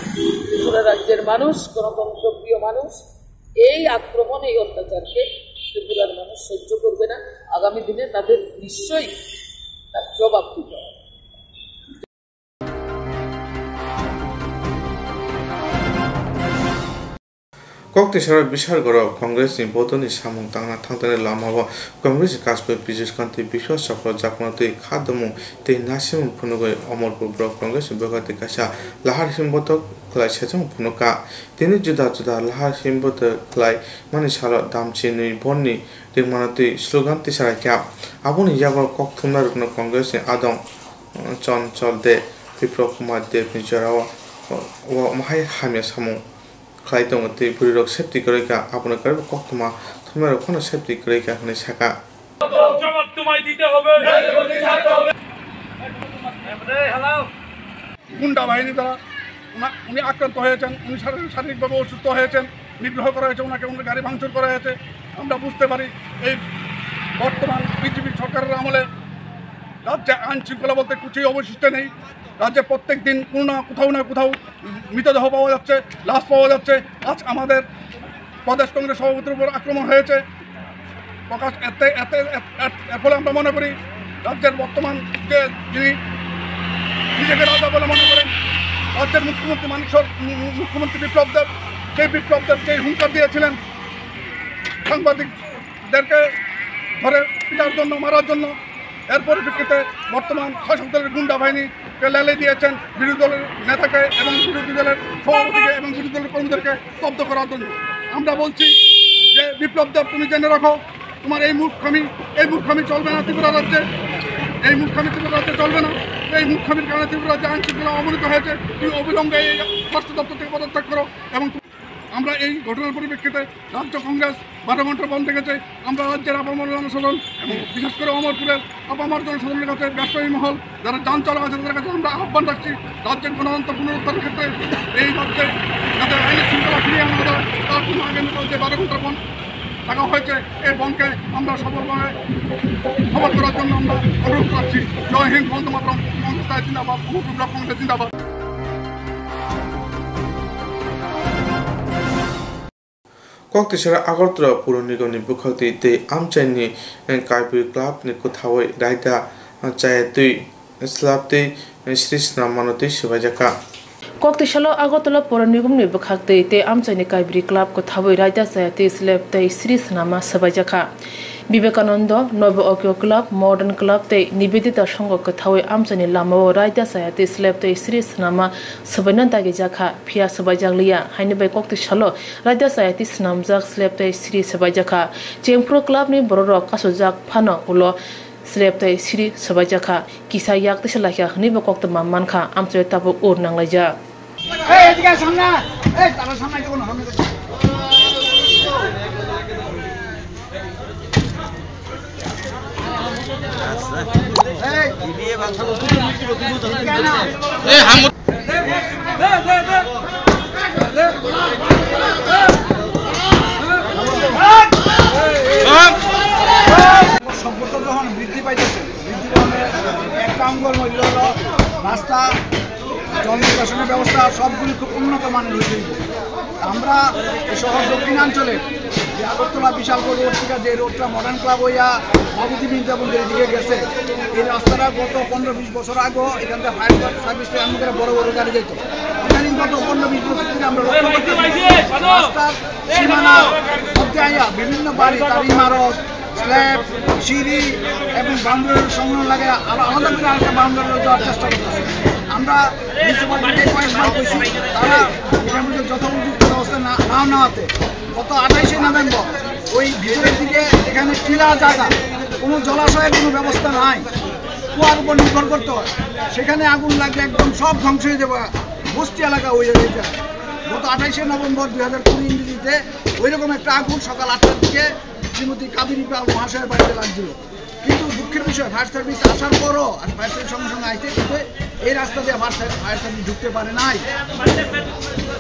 ত্রিপুরা রাজ্যের মানুষ, গণতন্ত্র প্রিয় মানুষ, এই আক্রমণ, এই অত্যাচারকে ত্রিপুরার মানুষ সহ্য করবে না। আগামী দিনে তাদের নিশ্চয়ই তার জবাব দিতে হবে। Koktisaro Bishargoro Congress ni bodolni samung tangna thangthani lamao Congress ni kaskoi Piyush Kanti, Bipul Chakma, Japanatwi Khadomung tei Nasimung phunugwi Omorpur Block Congress ni bwkhaktwi kaisa lahar himbotok khlai saichung phunukha. Tini juda juda lahar himbotok khlai mani salo damchinwi borni ringmanatwi slogan tisaraikha. Aboni yago kokthumnairokno Congress ni adong Chonchol Deb, Bipul Kumar Deb ni jorao o mahai hamya samung khlai tongo tei bwrwirok safety kwrwi kha, abono kwrwi koktwma thumnairok phano safety kwrwi kha hwnwi sakha. জবাব তোমায় দিতে হবে। গুন্ডা বাহিনী দ্বারা উনা-, উনি আক্রান্ত হয়েছেন, উনি শারীর-, শারীরিকভাবে অসুস্থ হয়েছেন, নিগ্রহ করা হয়েছে ওনাকে, ওনার গাড়ি ভাঙচুর করা হয়েছে। আমরা বুঝতে পারি এই বর্তমান বিজেপি সরকারের আমলে রাজ্যে আইন শৃঙ্খলা বলতে কিছুই অবশিষ্ট নেই। রাজ্যে প্রত্যেক দিন কোনো না কোথাও না কোথাও মৃতদেহ পাওয়া যাচ্ছে, লাশ পাওয়া যাচ্ছে। আজ আমাদের প্রদেশ কংগ্রেস সভাপতির উপর আক্রমণ হয়েছে। প্রকাশ এতে, এতে, এত-, এত-, এর ফলে আমরা মনে করি রাজ্যের বর্তমান যে যিনি নিজেকে রাজা বলে মনে করেন, রাজ্যের মুখ্যমন্ত্রী মানিক সর-, মু-, মু-, মুখ্যমন্ত্রী বিপ্লব দেব, সেই বিপ্লব দেব যেই হুঙ্কার দিয়েছিলেন সাংবাদিকদেরকে ধরে পিটার জন্য, মারার জন্য, এর পরিপ্রেক্ষিতে বর্তমান শাসক দলের গুন্ডা বাহিনীকে লেলিয়ে দিয়েছেন বিরোধী দলের নেতাকে এবং বিরোধী দলের সভাপতিকে এবং বিরোধী দলের কর্মীদেরকে স্তব্ধ করার জন্য। আমরা বলছি যে বিপ্লব দেব, তুমি জেনে রাখো, তোমার এই মূর্খামি, এই মূর্খামি চলবে না ত্রিপুরা রাজ্যে, এই মূর্খামি ত্রিপুরা রাজ্যে চলবে না। এই মূর্খামির কারণে ত্রিপুরা রাজ্যে আইন শৃঙ্খলা অবনীত হয়েছে। তুমি অবিলম্বে এই স্বরাষ্ট্র দপ্তর থেকে পদত্যাগ করো এবং আমরা এই ঘটনার পরিপ্রেক্ষিতে রাজ্য কংগ্রেস বারো ঘন্টা বন্ধ রেখেছে। আমরা রাজ্যের আপামর জনসাধারণ এবং বিশেষ করে অমরপুরের আপামর জনসাধারণের কাছে, ব্যবসায়ী মহল, যারা যান চালক আছে, তাদের কাছে আমরা আহ্বান রাখছি, রাজ্যের গণতন্ত্র পুনরুদ্ধারের ক্ষেত্রে এই রাজ্যে যাতে আইন শৃঙ্খলা ফিরিয়ে আনা যায়, তার জন্য আগামীকাল যে বারো ঘন্টা বন্ধ রাখা হয়েছে, এই বন্ধকে আমরা সফলভাবে সফল করার জন্য আমরা অনুরোধ রাখছি। জয় হিন্দ, বন্দে মাতরম, কংগ্রেস জিন্দাবাদ, অমরপুর ব্লক কংগ্রেস জিন্দাবাদ। Koktisalo Agartala Puro Nigomni bwkhak twi tei amchaini, eh, Kaibri Club ni kwthaui raida, eh, chaya twi slap twi, eh, sri swnam mano twi swbaijakha. Koktisalo Agartala Puro Nigomni bwkhak twi tei amchaini Kaibri Club kwthaui raida chaya twi slap tei sri swnama swbaijakha. Vivekananda, Nobo Okyo Club, Modern Club tei Nivedita Songho kwthaui amchaini lamao raida chaya twi slap tei sri swnama swbaina dagijakha, phiya swbaijakliya, haini bai koktisalo raida chaya twi swnamjak slap tei sri swbaijakha. Chengphuru Club ni bororok kasujak phano ulo slap tei sri swbaijakha, kisa yak tisa laikha hwnwibo koktwma mankha, amchaio tabuk ur nanglaijak. এই, এদিকে আয় সামনে আয়। এই, তারা সামনে আয়, তখন সামনে আয়। এই। এই, হাম-, সম্পর্ক যখন বৃদ্ধি পাইতেছে, বৃদ্ধি পাওয়ার একটা অঙ্গর মূল্য হলো রাস্তা, জল নিষ্কাশনের ব্যবস্থা, সবগুলি খুব উন্নত মানের হয়েছে। আমরা এই শহর দক্ষিণাঞ্চলে যে আগরতলা বিশালগড় রোড থেকে যে রোডটা মডার্ন ক্লাব হইয়া বাবুজি বৃন্দাবন এদিকে গেছে, এই রাস্তাটা গত পনেরো বিশ বছর আগে এখান থেকে ফায়ার সার্ভিস থেকে আরম্ভ করে বড় বড় গাড়ি যেত। ইদানিং গত পনেরো বিশ বছর থেকে আমরা লক্ষ্য করতেছি রাস্তার সীমানা মধ্যে আইয়া বিভিন্ন বাড়ি, তার ইমারত, স্ল্যাব, সিঁড়ি এবং বাউন্ডারির সংলগ্ন লাগে আলা-, আলাদা করে আরেকটা বাউন্ডারি দেওয়ার চেষ্টা করতেছে। আমরা মিউনিসিপ্যালিটিকে কয়েকবার কইছি, তারা এটার মধ্যে যথোপযুক্ত ব্যবস্থা না, না নেওয়াতে গত আঠাইশে নভেম্বর ওই ভিতরের দিকে এখানে টিলা জায়গা, কোনো জলাশয়ের কোনো ব্যবস্থা নাই, কুয়ার উপর নির্ভর করতে হয়। সেখানে আগুন লাগলে একদম সব ধ্বংস হয়ে যাবে, বস্তি এলাকা হয়ে যাবে এটা। গত আঠাইশে নভেম্বর দুই হাজার কুড়ি ইংরেজিতে ওইরকম একটা আগুন সকাল আটটার দিকে শ্রীমতী কাবেরী পাল মহাশয়ের বাড়িতে লাগছিল। কিন্তু দুঃখের বিষয়, ফায়ার সার্ভিস আসার পরও আর ফায়ার সার্ভিস সঙ্গে সঙ্গে আইতে কিন্তু এই রাস্তা দিয়ে ফায়ার সার্ভিস, ফায়ার সার্ভিস ঢুকতে পারে নাই।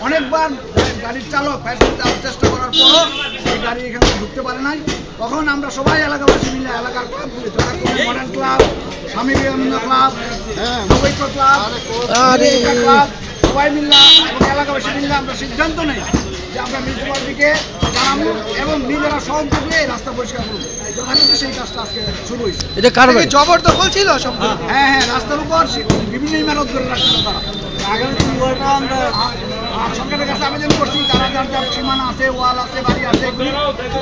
অনেকবার গাড়ির চালক ফায়ার সার্ভিস আসার চেষ্টা করার পরও এই গাড়ি এখানে ঢুকতে পারে নাই। তখন আমরা সবাই এলাকাবাসী মিলে এলাকার ক্লাবগুলি, যথাক্রমে মডার্ন ক্লাব, স্বামী বিবেকানন্দ ক্লাব, হ্যাঁ। নবৈক্য ক্লাব, আরে, আরে। ক্লাব, সবাই মিললাম এবং এলাকাবাসী মিললাম, আমরা সিদ্ধান্ত নেই যে আমরা মিউনিসিপ্যালিটিকে জানাবো এবং নিজেরা সহযোগে এই রাস্তা পরিষ্কার করবো। যথারীতি সেই কাজটা আজকে শুরু হয়েছে। এটা কার এটা কি বাড়ি? জবরদখল ছিল সম্পূর্ণ? হ্যাঁ, হ্যাঁ, রাস্তার উপর সে-, বিভিন্ন ইমারত ধরে রাখছিল তারা। আগামী দিন ওয়ার্ডটা আমরা আ-, আ-, সরকারের কাছে আবেদন করছি, যারা যার যার সীমানা আছে, ওয়াল আছে, বাড়ি আছে, এগুলি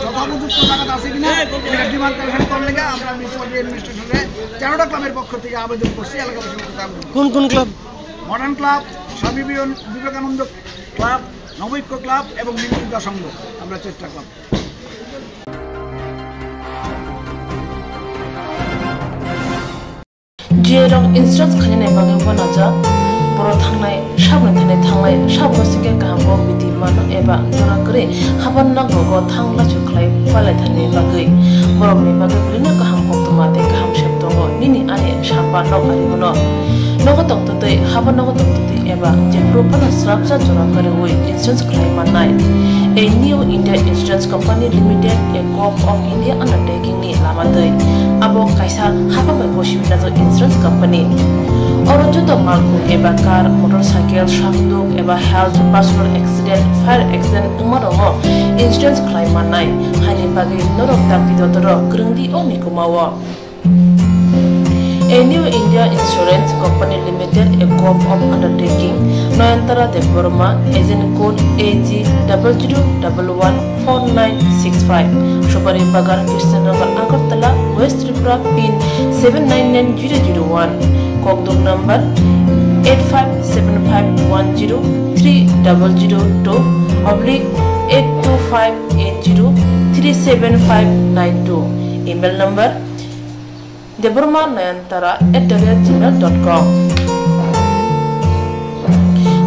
যথোপযুক্ত জায়গাতে আছে কিনা, এটা ডিমার্কেশন করলে আমরা মিউনিসিপ্যালিটি অ্যাডমিনিস্ট্রেশনে তেরোটা ক্লাবের পক্ষ থেকে আবেদন করছি, এলাকাবাসীর কাছে আবেদন। কোন কোন club? Modern club, Swami Vivekananda ক্লাব, নবৈক্য ক্লাব এবং নিবেদিতা সংঘ, আমরা চারটা club. G A rok insurance khainani bagwi uanajak, borok thangnai sabni thani thanglai, sabno sikhe kaham bo bidi mano eba jora kwrwi haban nokrogo thang lachu khlai palai thani bagwi. Borokni bagwi belino kaham koktwma tei kaham septo. Nini ani samba nok ari hwno. Nogo tongtwtwi, habo nogo tongtwtwi eba jephuru phano srapsa jora kwrwi insurance khlai mannai. A New India Insurance Company Limited, a Govt of India undertaking ni lama twi. Abo kaisa hapang bai gosi winajak insurance company. Oro joto malkhung eba car, motorcycle, sakduk eba health, personal accident, fire accident wngma rokno insurance khlai mannai. Haini bagwi norok dakti dotoro kwrwngdi o mikuma o. A New India Insurance Company Limited, a Govt of undertaking, Nayantara Debbarma, agent code A G double zero double one four nine six five, Subari Bagan, Krishnanagar, Agartala, West Tripura, pin seven nine nine zero zero one, Kokduk number eight five seven five one zero three double zero two oblique eight two five eight zero three seven five nine two, email number debbarma nayantara at the rate gmail dot com.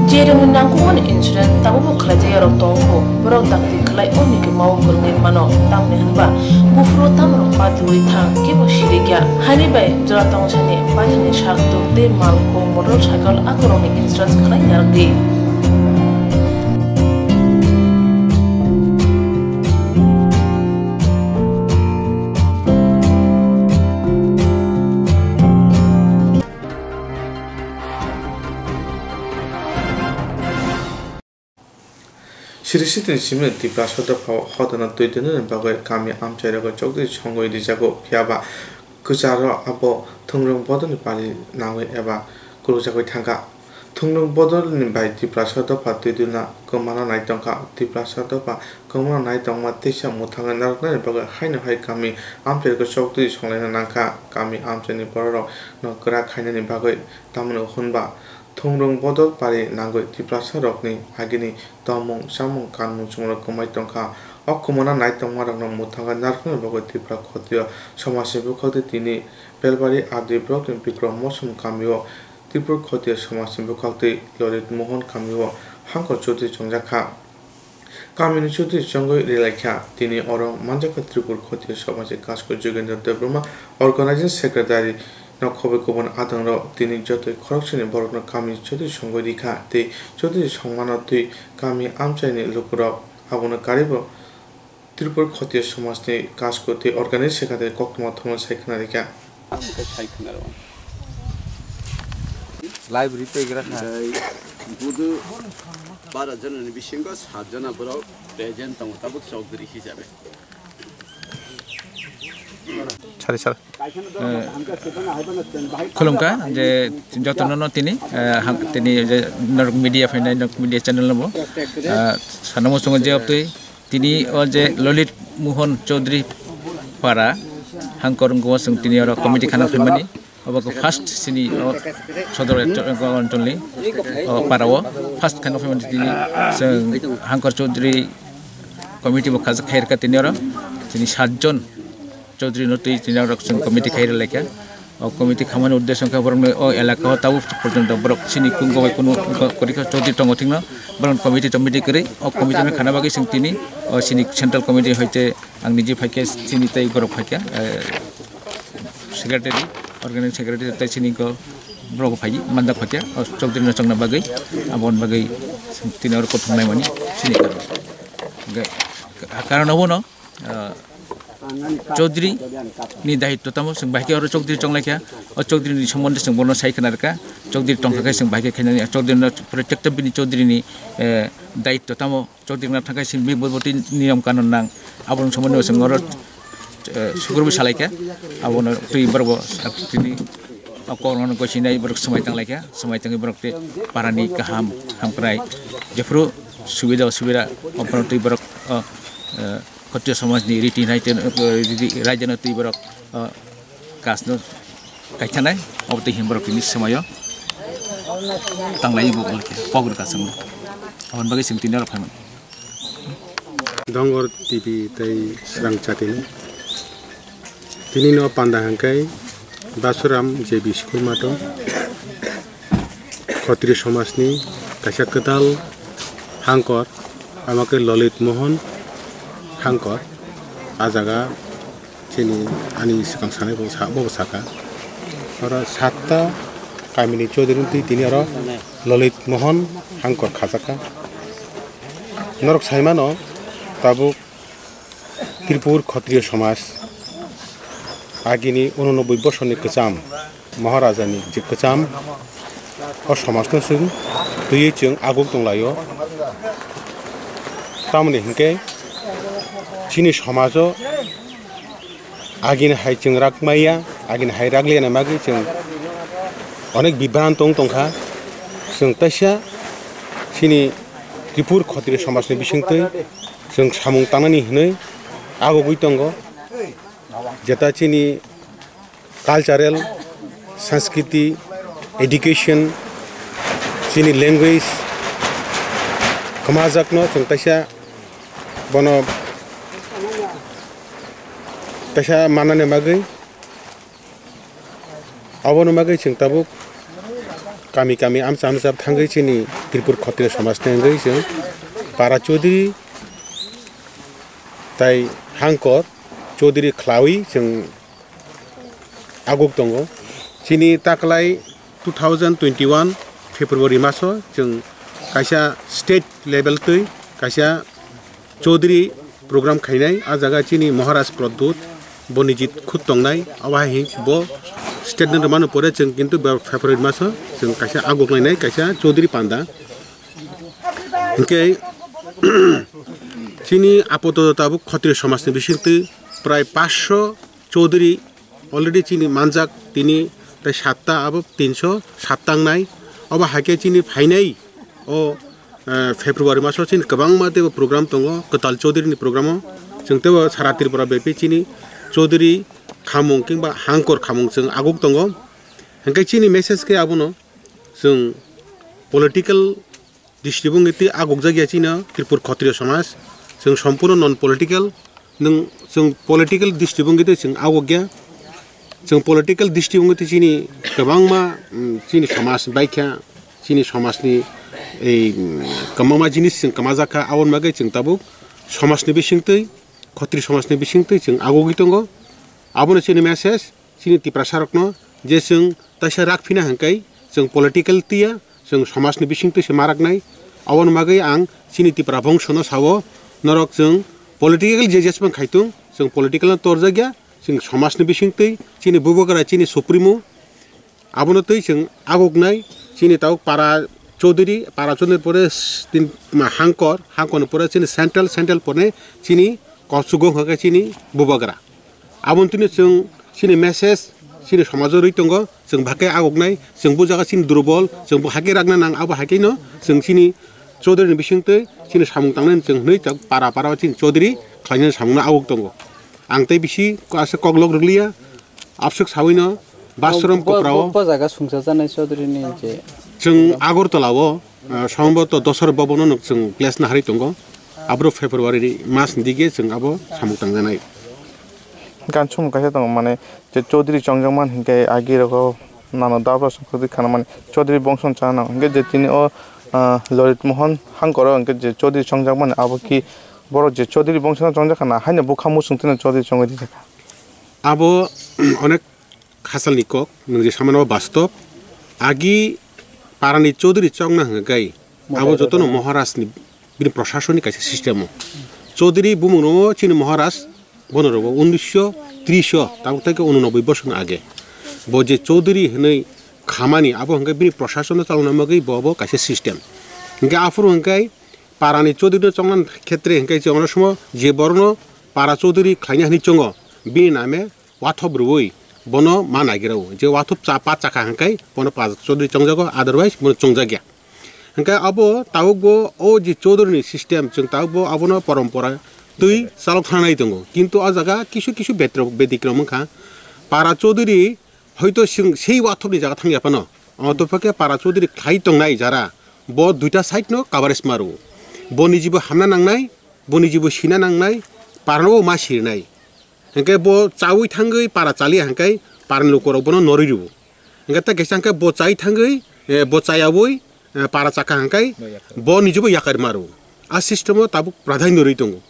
Jerwngni nangkukmani insurance tabukbo khlaijak yarok tongo, borok dakti khlai o mikima o kwrwngwi mano, tamni hwnba buphuru tamrok patiwi thang, kebo sirikya. Haini bai jora tongsani paithakni sakduk tei malkhung, motorcycle akorokni insurance khlai narwkdi. Siri sitini simi Tiprasa dopha hodano twi twnani bagwi kami amchairogo chokdri songwi rijago, phiyaba kwcharo abo thungrwng bodolni pari nangwi eba kulukjagwi thangkha. Thungrwng bodolni bai Tiprasa dopha twi twna kwmana nai tongkha. Tiprasa dopha kwmana nai tongma teisa mwthangwi narwknani bagwi haino hai kami amchairogo chokdri songlaina nangkha. Kami amchaini bororokno kwrak khainani bagwi tamoni hwnba thungrwng bodol pari nangwi Tiprasa rokni agini tongmung, chamung, kanmung, chumung rok kwmai tongkha. O kwmana nai tongma rokno mwthangwi narwknani bagwi Tripura Khotiyo Somajni bwkhaktwi tini Belbari R D block ni Bikrom Mosum kamio Tripura Khotiyo Somajni bwkhaktwi Lolit Mohon kamio Hangkor Chudri chongjak kha. Kamini Chudri chongwi rilaikha. Tini oro manjakha Tripura Khotiyo Somajni Kasko Jogendra Debbarma, Organizing Secretary, no khobwi kubun adongrok tini jotoi khoroksani borokno kami Chudri songwi rikha tei Chudri songmano twi kami amchaini lukurok abono karibo Tripura Khotiyo Somajni Kasko tei Organizing Secretary koktwma thumno sai khna rikha. Live replay gra kha. Tei budu bara jona ni bisingo sat jona borok present tongo, tabuk chowdhury hisabe. Sari sir. Eh, khulumkha je jotono no tini, eh, ham-, tini je norok media phainai, norok media channel no bo, eh, sanamo songo je obtwi tini o je Lolit Mohon Chowdhury para Hangkor wngkha, o chwng tini oro committee khana phaimani. Obo khe first chini o Sodor Electoral Control ni o para o first khana phaimani tini chwng Hangkor Chowdhury committee bo khajak khairkha tini oro. Tini sat jon Chowdhury no twi tini oro chwng committee khairwi laikha. O committee khamani uddesho wngkha borokni o elaka o tabuk porjonto borok chini kungo bai kunu korikha Chowdhury tongo thikno borok committee tomiti kwrwi o committee no khana bagwi chwng tini o chini central committee hoite ang niji phaikhe chini tei borok phaikha, eh, secretary, organizing secretary tei chini ko borok phai manjak phaikha o Chowdhury no chongna bagwi aboni bagwi tini oro kothom naimani chini karon. Hwnkhe karon obono, ah, Chowdhury ni daitto tamo chwng bahai khe oro Chowdhury chonglaikha, o Chowdhury ni sombonde chwng bono sai khna rwkha, Chowdhury tongkha khe chwng bahai khe khainani, Chowdhury no protective bini Chowdhury ni, eh, daitto tamo, Chowdhury wngna thangkhe chini bini borti niyom kanun nang, aboni sombonde chwng oro, eh, sukurbo salaikha, abono twi borok bo tini o kokno gosinai borok swmai tanglaikha, swmai tangwi borok tei parani kaham hamkrai jephuru subida osubida o borok twi borok, o, eh, Khotiyo somajni riti nai tei, eh, riti, raijano twi borok, eh, kasno kaithanai, obo twi hin borok tini swmaio tanglai bo kok rwkha chwngno. Aboni bagwi chwng tini oro phaimani. Dongor T V tei Srang Chatini. Tini no panda hwnkhe Basuram J B School mato. Khotri somajni kaisa kwtal hangkor, amo khe Lolit Mohon hangkor. A jaga chini ani swkang sanai bo sa-, bo sakha. Oro satta kamini Chaudhary twi tini oro Lalit Mohan Hangkor khajakha. Norok saimano tabuk Tripur Khatriya Samaj agini unonoboi bosorni kwcham Maharajani je kwcham o samajno chwng twiwi chwng aguk tonglaio. Tamoni hinkhe chini samajo agini hai chwng rak maya, agini hai rak liyana bagwi chwng onek bibran tong tongkha. Chwng taisa chini Tripur Khatriya samajni bisingtwi chwng samung tangnani hwnwi agugwi tongo. Jeta chini cultural, sanskriti, education, chini language kwmajakno chwng taisa bono taisa mannani bagwi, aboni bagwi chwng tabuk kami kami amcha amcha thangwi chini Tripur Khatriya samajni wngwi chwng para Chaudhary tai Hangkor Chaudhary khlawi chwng aguk tongo. Chini taklai two thousand twenty-one February maso chwng kaisa state level twi kaisa Chaudhary program khainai, a jaga chini Maharaj Pradyut Bonijit khut tongnai, abo hai hing bo state ni rwmani pore chwng kintu February maso chwng kaisa aguk lainai kaisa Chaudhary panda. Hinkhe chini apato tabuk Khatriya samajni bisingtwi prai paanch sho Chaudhary already chini manjak tini tai satta abo tinsho satta wngnai. Obo haikhe chini phainai o, eh, February maso chini kwbangma teibo program tongo, kwtal Chaudhary ni program o. Chwng teibo sara Tripura bepi chini Chaudhary khamung kingba Hangkor khamung chwng aguk tongo. Hinkhe chini message khe abono chwng political district wngwi twi agukjakya chino Tripur Khatriya Samaj. Chwng sompurno non political, nwng chwng political district wngwi twi chwng agukya. Chwng political district wngwi twi chini kwbangma, mm, chini samaj baikha, chini samajni ei, mm, kwbangma jinis chwng kwmajakha, aboni bagwi chwng tabuk samajni bisingtwi, Khatri samajni bisingtwi chwng agugwi tongo. Abono chini message, chini Tiprasarokno je chwng taisa rak phina hwnkhai chwng political twiya, chwng samajni bisingtwi se maraknai. Aboni bagwi ang chini Tipra bongsono sao, norok chwng political je jesmang khaitung, chwng political no torjakya, chwng samajni bisingtwi chini bubagra chini supremo, abono twi chwng aguknai, chini tabuk para Chaudhary, para Chaudhary pore s-, tin, ma, Hangkor, Hangkorni pore chini central, central pore chini Kosugong hwnkhe chini bubagra. Aboni tini chwng chini message chini somajo rwi tongo, chwng bahai khe aguknai, chwng bo jaga chini durbol, chwng bo hai khe rakna nang, abo hai khe no chwng chini Chaudhary ni bisingtwi chini samung tangnani chwng hwnwi ta para para chini Chaudhary khlainani samungno aguk tongo. Ang tei bisi ko-, asa koklok rwliya, abswk sawi no Bastrom bo, bo, Koprao. Bo jaga sungsa janai Chaudhary ni je. Chwng Agartala o, ah, sombhoboto Dosar Bhavan no chwng place naharwi tongo. Abro February mas ni dige chwng abo samung tangjanai. Gan chumung kaisa tongo, mane, je Chaudhary chongjak man hinkhe agi rogo nano dabra songkha di khana mani Chaudhary bongso no chana nango. Hinkhe je tini o, ah, Lalit Mohan Hangkor o hinkhe je Chaudhary chongjak mani abo ki borok je Chaudhary bongso no chongjak khana haino bwkha muchung tino Chaudhary chongwi rijak kha. Abo onek khachalni kok, nwng je samano bastob. Agi parani Chaudhary chongna hwnka gai, abo jotono Maharajni bini proshasonni kaisa system o. Chaudhary bumungno chini Maharaj bono rogo unnisho tris o, tabuk tei unonoboi bosong age. Bo je Chaudhary hwnwi khamani, abo hwnka bini proshasono chalona bagwi bo, bo kaisa system. Hwnka aphuru hwnka parani Chaudhary no chongna khetre hwnka je ono somo je borokno para Chaudhary khlaina hwnwi chongo, bini name wathop rwui bono ma nagira o. Je wathop cha pa chakha hwnkai bono pa Chaudhary chongjago, otherwise bono chongjakya. Hwnkai abo tabukbo o je Chaudhary ni system, chwng tabukbo abono porompora twi chalok thana nai tongo. Kintu o jaga kisu kisu betrok-, betikrom wngkha. Para Chaudhary hoito chwng sei wathopni jaga thangya phano. Otopha khe para Chaudhary khlai tongnai jara bo duita side no coverage maro. Bo nijibo hamna nangnai, bo nijibo sina nangnai, parano bo ma sirinai. Hingke bo chawi thangwi para chaliya hingke parani lukorok bono norwi rwo. Hingke tei kaisa hingke bo chai thangwi, eh, bo chayawi, eh, para chakha hingke bo nijobo yakar maro. A system o tabuk pradhanyo rwi tongo.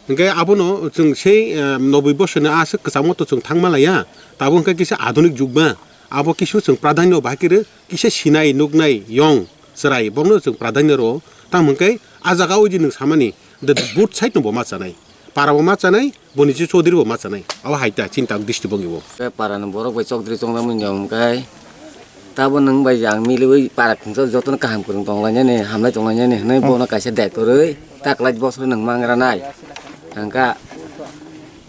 Hingke abono chwng sei, eh, noboi bosorni aswk kwchangma to chwng thangma laiya. Tabuk hingke kisa adhunik jugma. Abo kisu chwng pradhanyo bahai khe rw, kisa sinai nuknai yong chwrai bokno chwng pradhanyo rwo. Tamo hwnkhe a jaga o je nwng samani the both side no bo ma chanai, para bo ma chanai, boni je Chaudhary bo ma chanai. Abo hai ta chini tak district bongi bo. Tei para ni borok bai Chaudhary chongnai manya hwnkhe tabo nwng bai ang miliwi para khungsa jotono kaham kwrwng tonglainani, hamlai tonglainani hwnwi bono kaisa daitw rwi taklai bosor nwng mangranai. Hwnkha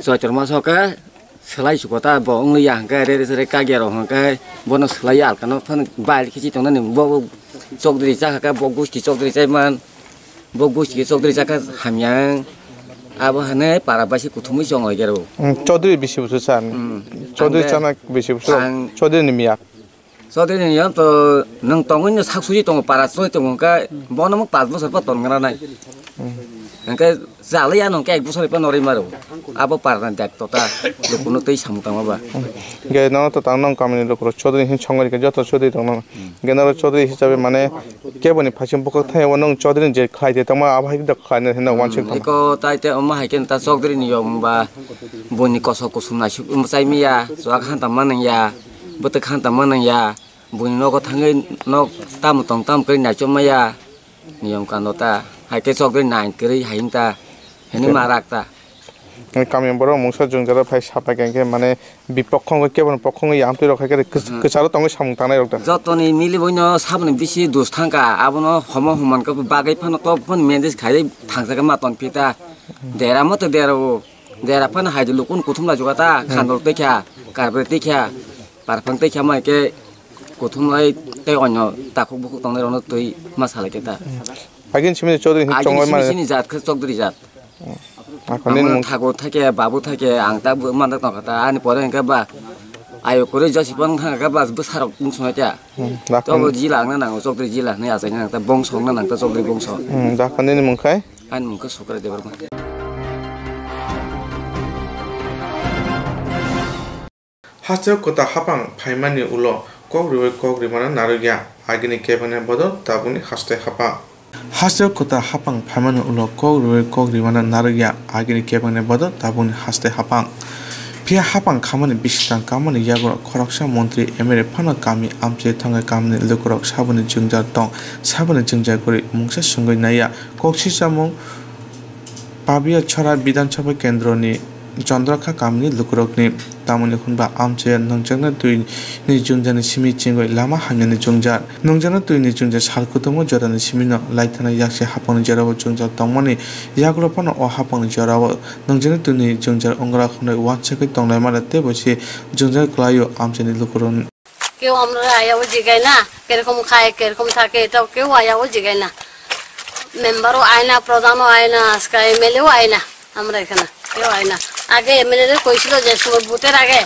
Choitro maso khe Swlai suko ta bo wngya hwnkhe re re sere kagya rok hwnkhe bono swlai alkano phano bail khichi tongnani bo Chaudhary chakha khe bo gusti Chaudhary chaiman bo gusti khe Chaudhary chakha hamya abo hane para baisi kuthumwi chong lai gero. Chaudhary bisi bosor chan. Chaudhary chana bisi bosor. Chaudhary ni miya. Chaudhary ni yam to nwng tongwi no sak suji tongo para choli tongo hwnkhe bono mo panch bosor pa tongna nai. Hwnkhe chalwi ano hwnkhe ek bosor pa norwi maro. Abo para ni daitw ta lukuno tei samung tangma ba. Hwnkhe no to tang nong kamini lukurok Chaudhary hin songwi rikha joto Chaudhary tong nang. Hwnkhe no Chaudhary hisabe mane keboni phaising bukhuk thai o nwng Chaudhary ni je khlai de tongma abo hai khe khlai nai hinwi wansuk tong. Eko tai te omo hai khe ta Chaudhary ni yong ba boni kosok kusum naisuk chai miya chuak hanta manang ya. Bwtwk khan tamo nang ya, buini nogo thangwi nok tamo tong tamo kwrwi naichomma ya, niyom kano ta, hai khe chokdwi nai kwrwi hai wng ta, hini ma rak ta. Kami borok mungsa jwngjalo phai sapai khe mane bipokkhong khe keboni pokkhong ya amtwi rok hai khe kwcharo tongwi samung tangnai rok da. Jotoni miliboino saboni bisi dos thangkha, abono homo homan khe bagwi phano tok phano manage khai thangsa khe ma ton phi ta. Dera mo to dera o. Dera phano hai de lukun kuthum lai juga ta, khandol tei kha, karbe tei kha, parphang tei kha mai khe kuthum lai tei onyo takhuk bukhuk tongnai rokno twi ma salai khe ta. Agin simi Chaudhary hin chongwai mani. Sini jat khe Chaudhary jat. Akhoni ang mung thago thake, babu thake, ang ta mandak tong kha ta, ani pore hwnkhe ba ayo kwrwi josi pon thang kha ba bwsarok wng songwi ta. Tobo jila ang na nango, Chaudhary jila hinwi achai na nang ta, bongso wng na nang ta, Chaudhary bongso. Dakhani ni mung khai? Ani mung khe Sokrai Debbarma. Hasteo kwtal haphang phaimani ulo kok riwi kok rimano narwkya, agini kebengni bodol tabukni haste haphang. Hasteo kwtal haphang phaimani ulo kok riwi kok rimano narwkya, agini kebengni bodol tabukni haste haphang. Phiya haphang khamani bisitang kamani yago khoroksa montri M L A phano kami amchai thangwi kamini lukurok saboni jwngjal tong, saboni jwngjal kwrwi mungsa swngwi naiya. Kok sichamung Pabia Chhara Bidhan Sabha Kendroni Chandrakha kamini lukurokni. Tamoni hwnba amchai nungjakna twini jwngjani simi chingwi lama hamyani jwngjal. Nungjakna twini jwngjal sal kutungo jorani simino laithana yaksi haphangni jorao jwngjal tongmani yagulo phano o haphangni jorao nungjakna twini jwngjal wngra hwnwi uansugwi tonglaimani teibo se jwngjal kwlaio amchaini lukurok. কেউ আমরা আয়াও জিগাই না, কিরকম খায়, কিরকম থাকে, এটাও কেউ আয়াও জিগাই না। মেম্বারও আয় না, প্রধানও আয় না, আজকে এমএলএও আয় না, আমরা এখানে কেউ আয় না। আগে এমএলএ রে কইছিল যে সময় ভোটের আগে,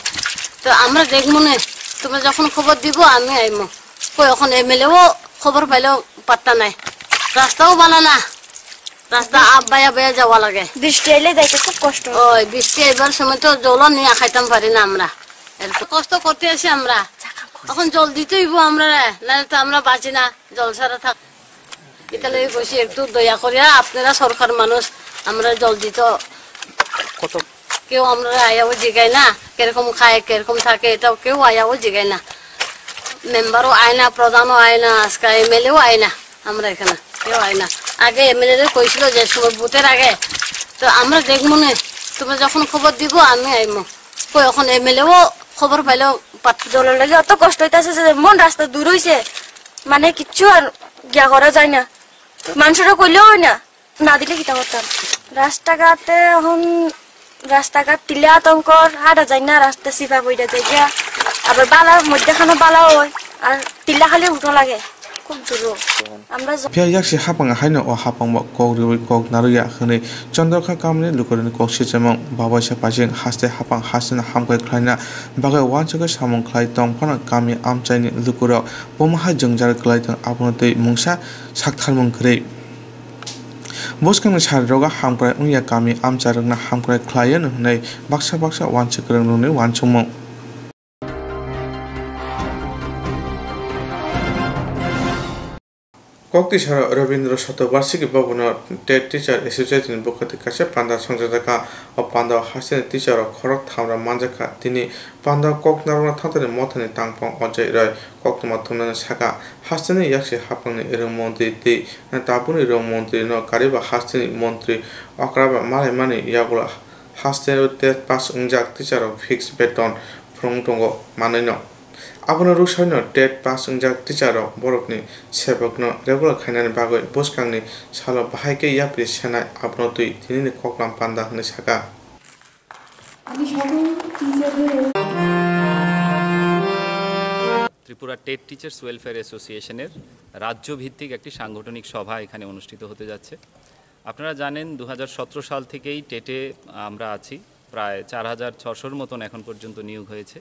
তো আমরা দেখবো নে, তোমরা যখন খবর দিব আমি আইমু। কই এখন এমএলএও খবর পাইলেও পাত্তা নাই। রাস্তাও বানা না, রাস্তা আব্বায়া আব্বায়া যাওয়া লাগে। বৃষ্টি আইলে যাইতে খুব কষ্ট হয়। ওই বৃষ্টি আইবার সময় তো জলও নিয়ে খাইতাম পারি না আমরা। এত কষ্ট করতে আছি আমরা। এখন জল দিতে হইব আমরা, নাহলে তো আমরা বাঁচি না, জল ছাড়া থাক। এখানে বসে একটু দয়া করিয়া আপনারা সরকার মানুষ আমরা জল দিত। কত? কেউ আমরা আয়াও জিগায় না, কিরকম খায়, কিরকম থাকে, এটাও কেউ আয়াও জিগায় না। মেম্বারও আয় না, প্রধানও আয় না, আজকে এমএলএও আয় না। আমরা এখানে কেউ আয় না। আগে এমএলএ রে কইছিল যে সময় ভোটের আগে, তো আমরা দেখবো নে, তোমরা যখন খবর দিব আমি আইমু। কই এখন এমএলএও খবর পাইলেও পাত- জলের লাগি অত কষ্ট হইতাছে যে এমন রাস্তা দূর হইছে, মানে কিচ্ছু আর গিয়া করা যায় না, মানুষেরও কইলেও হয় না। না দিলে কিতা করতাম? রাস্তাঘাটে এখন রাস্তাঘাট তিলে আতঙ্কর, হাঁটা যায় না, রাস্তা চিপা পড়ে যায় গিয়া। আবার বালা মধ্যখানে বালা হয়, আর তিল্লা খালি উঠো লাগে, খুব দূর। আমরা য- Phiya yaksi haphang haino o haphangbo kok riwi kok narwkya hwnwi Chandrakha kamini lukurokni kok sichamung. Babaisa Pacheng haste haphang hasteno hamkrai khlaina bagwi uansugwi samung khlai tong phano kami amchaini lukurok bomo hai jwngjal kwlai tong, abono twi mungsa saktharmung kwrwi. Bwskangni sarirogo hamkrai wngya kami amchairokno hamkrai khlaio hwnwi baksa baksa uansuk kwrwngrokni uansukmung. Kok tisaro Rabindra Shatovarshiki Bhavan-o TET Teacher Association ni bwkhak twi kaisa panda songchajakha. O pandao hasteni teacher rok khorok thamrok manjakha. Tini pandao kok narwkna thangthani mothani tangphang Ajay Roy koktwma thumnani sakha, hasteni yaksi haphangni rwng montri tei tabukni rwng montri no kariba hasteni montri okraba malaimani yagulo hasteo TET pass wngjak teacher rok fixed beton phrwng tongo manwino. Abono rwsarino TET pass wngjak teacher rok borokni sebokno regular khainani bagwi bwskangni salo bahai khe yapri senai abono twi tinini koklam panda hwnwi sakha. Tripura TET teachers welfare অ্যাসোসিয়েশনের রাজ্যভিত্তিক একটি সাংগঠনিক সভা এখানে অনুষ্ঠিত হতে যাচ্ছে। আপনারা জানেন, দু হাজার সতেরো সাল থেকেই টেটে আমরা আছি। প্রায় চার হাজার ছশোর মতন এখন পর্যন্ত নিয়োগ হয়েছে।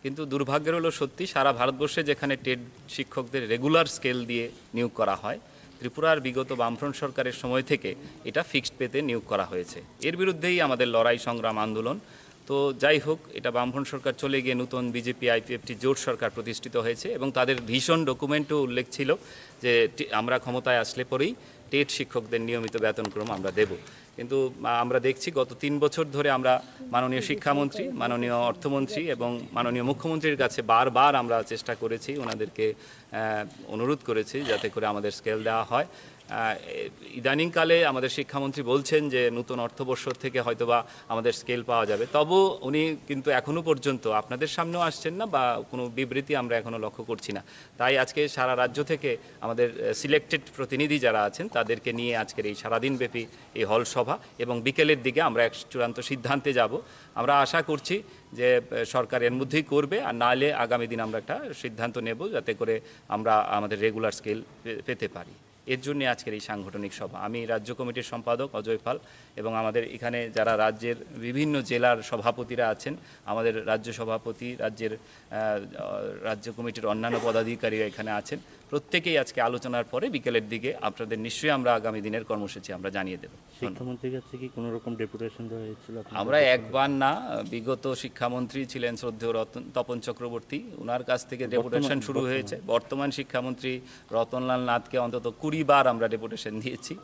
কিন্তু দুর্ভাগ্যের হলো সত্যি, সারা ভারতবর্ষে যেখানে টেট শিক্ষকদের রেগুলার স্কেল দিয়ে নিয়োগ করা হয়, ত্রিপুরার বিগত বামফ্রন্ট সরকারের সময় থেকে এটা ফিক্সড পেতে নিয়োগ করা হয়েছে। এর বিরুদ্ধেই আমাদের লড়াই, সংগ্রাম, আন্দোলন। তো যাই হোক, এটা বামফ্রন্ট সরকার চলে গিয়ে নতুন বিজেপি আইপিএফটি জোট সরকার প্রতিষ্ঠিত হয়েছে এবং তাদের ভিশন ডকুমেন্টেও উল্লেখ ছিল যে টি-, আমরা ক্ষমতায় আসলে পরেই টেট শিক্ষকদের নিয়মিত বেতনক্রম আমরা দেব। কিন্তু, আহ, আমরা দেখছি গত তিন বছর ধরে আমরা মাননীয় শিক্ষামন্ত্রী, মাননীয় অর্থমন্ত্রী এবং মাননীয় মুখ্যমন্ত্রীর কাছে বারবার আমরা চেষ্টা করেছি, ওনাদেরকে, আহ, অনুরোধ করেছি যাতে করে আমাদের স্কেল দেওয়া হয়। আহ, এ-, ইদানিংকালে আমাদের শিক্ষামন্ত্রী বলছেন যে নতুন অর্থবর্ষ থেকে হয়তোবা আমাদের স্কেল পাওয়া যাবে। তবু উনি কিন্তু এখনো পর্যন্ত আপনাদের সামনেও আসছেন না বা কোনো বিবৃতি আমরা এখনো লক্ষ্য করছি না। তাই আজকে সারা রাজ্য থেকে আমাদের, আহ, সিলেক্টেড প্রতিনিধি যারা আছেন তাদেরকে নিয়ে আজকের এই সারাদিনব্যাপী এই হল সভা এবং বিকেলের দিকে আমরা এক চূড়ান্ত সিদ্ধান্তে যাব। আমরা আশা করছি যে, আহ, সরকার এর মধ্যেই করবে, আর নাহলে আগামী দিন আমরা একটা সিদ্ধান্ত নেব যাতে করে আমরা আমাদের রেগুলার স্কেল পে-, পেতে পারি। এর জন্য আজকের এই সাংগঠনিক সভা। আমি রাজ্য কমিটির সম্পাদক অজয় পাল এবং আমাদের এখানে যারা রাজ্যের বিভিন্ন জেলার সভাপতিরা আছেন, আমাদের রাজ্য সভাপতি, রাজ্যের, আহ, রাজ্য কমিটির অন্যান্য পদাধিকারীরা এখানে আছেন। প্রত্যেকেই আজকে আলোচনার পরে বিকেলের দিকে আপনাদের নিশ্চয়ই আমরা আগামী দিনের কর্মসূচি আমরা জানিয়ে দেব। ধন্যবাদ। শিক্ষামন্ত্রীর কাছে কি কোনো রকম ডেপুটেশন দেওয়া হয়েছিল আপনাদের আমরা পক্ষ থেকে? একবার না, বিগত শিক্ষামন্ত্রী ছিলেন শ্রদ্ধেয় রতন, তপন চক্রবর্তী, ওনার কাছ থেকে বর্তমান, ডেপুটেশন শুরু বর্তমান। হয়েছে। বর্তমান শিক্ষামন্ত্রী রতনলাল নাথকে অন্তত কুড়ি বার আমরা ডেপুটেশন দিয়েছি।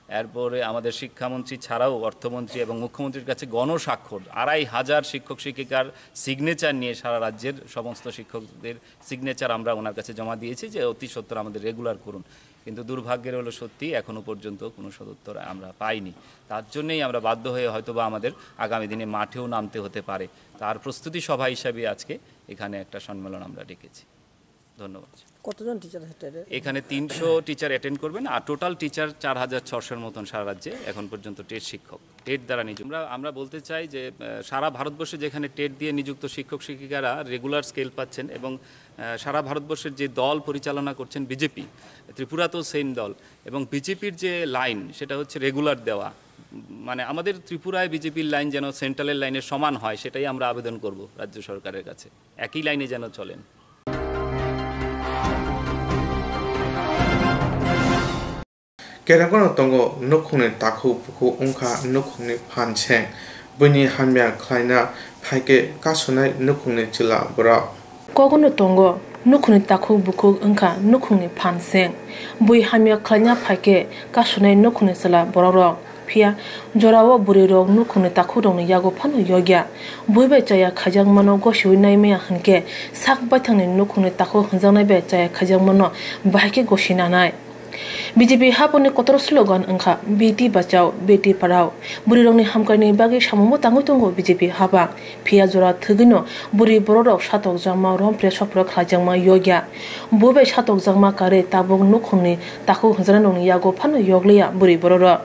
এরপরে আমাদের শিক্ষামন্ত্রী ছাড়াও অর্থমন্ত্রী এবং মুখ্যমন্ত্রীর কাছে গণস্বাক্ষর, আড়াই হাজার শিক্ষক শিক্ষিকার সিগনেচার নিয়ে সারা রাজ্যের সমস্ত শিক্ষকদের সিগনেচার আমরা ওনার কাছে জমা দিয়েছি যে অতি সত্বর আমাদের রেগুলার করুন। কিন্তু দুর্ভাগ্যের হলো সত্যি এখনো পর্যন্ত কোনো সদুত্তর আমরা পাইনি। তার জন্যই আমরা বাধ্য হয়ে হয়তোবা আমাদের আগামী দিনে মাঠেও নামতে হতে পারে। তার প্রস্তুতি সভা হিসাবে আজকে এখানে একটা সম্মেলন আমরা ডেকেছি। ধন্যবাদ। কতজন টিচার অ্যাটেন্ড? এখানে তিনশো টিচার অ্যাটেন্ড করবেন, আর টোটাল টিচার চার হাজার ছশোর মতন সারা রাজ্যে এখন পর্যন্ত টেট শিক্ষক, টেট দ্বারা নিযুক্ত। আমরা, আমরা বলতে চাই যে, আহ, সারা ভারতবর্ষে যেখানে টেট দিয়ে নিযুক্ত শিক্ষক শিক্ষিকারা রেগুলার স্কেল পাচ্ছেন এবং, আহ, সারা ভারতবর্ষের যে দল পরিচালনা করছেন বিজেপি, ত্রিপুরাতেও সেম দল, এবং বিজেপির যে লাইন সেটা হচ্ছে রেগুলার দেওয়া। উম, মানে আমাদের ত্রিপুরায় বিজেপির লাইন যেন সেন্ট্রালের লাইনের সমান হয়, সেটাই আমরা আবেদন করব রাজ্য সরকারের কাছে, একই লাইনে যেন চলেন। Kerengano tongo nukhungni takhuk bukhuk wngkha nukhungni phan seng. Buini hamya khlaina phaikhe kasunai nukhungni chwla borok. Kogono tongo nukhungni takhuk bukhuk wngkha nukhungni phan seng. Bui hamya khlaina phaikhe kasunai nukhungni chwla borokrok. Phiya jorao bwrwirok nukhungni takhukrokni yago phano yokya. Bui bai chaya khaijakmano gosiui naimaya hwnkhe sak baithangni nukhungni takhuk hwnjaknai bai chaya khaijakmano bahai khe gosi nanai. B J P haphangni kotor slogan wngkha Beti Bachao, Beti Padhao. Bwrwirokni hamkraini bagwi samungbo tangwi tongo B J P haphang. Phiya jora thwgwino bwrwi bororok satokjakma, rompre sopro khlaijakma yokya. Bui bai satokjakma karwi tabuk nukhungni takhuk hwnjaknairokni yago phano yokliya bwrwi bororok.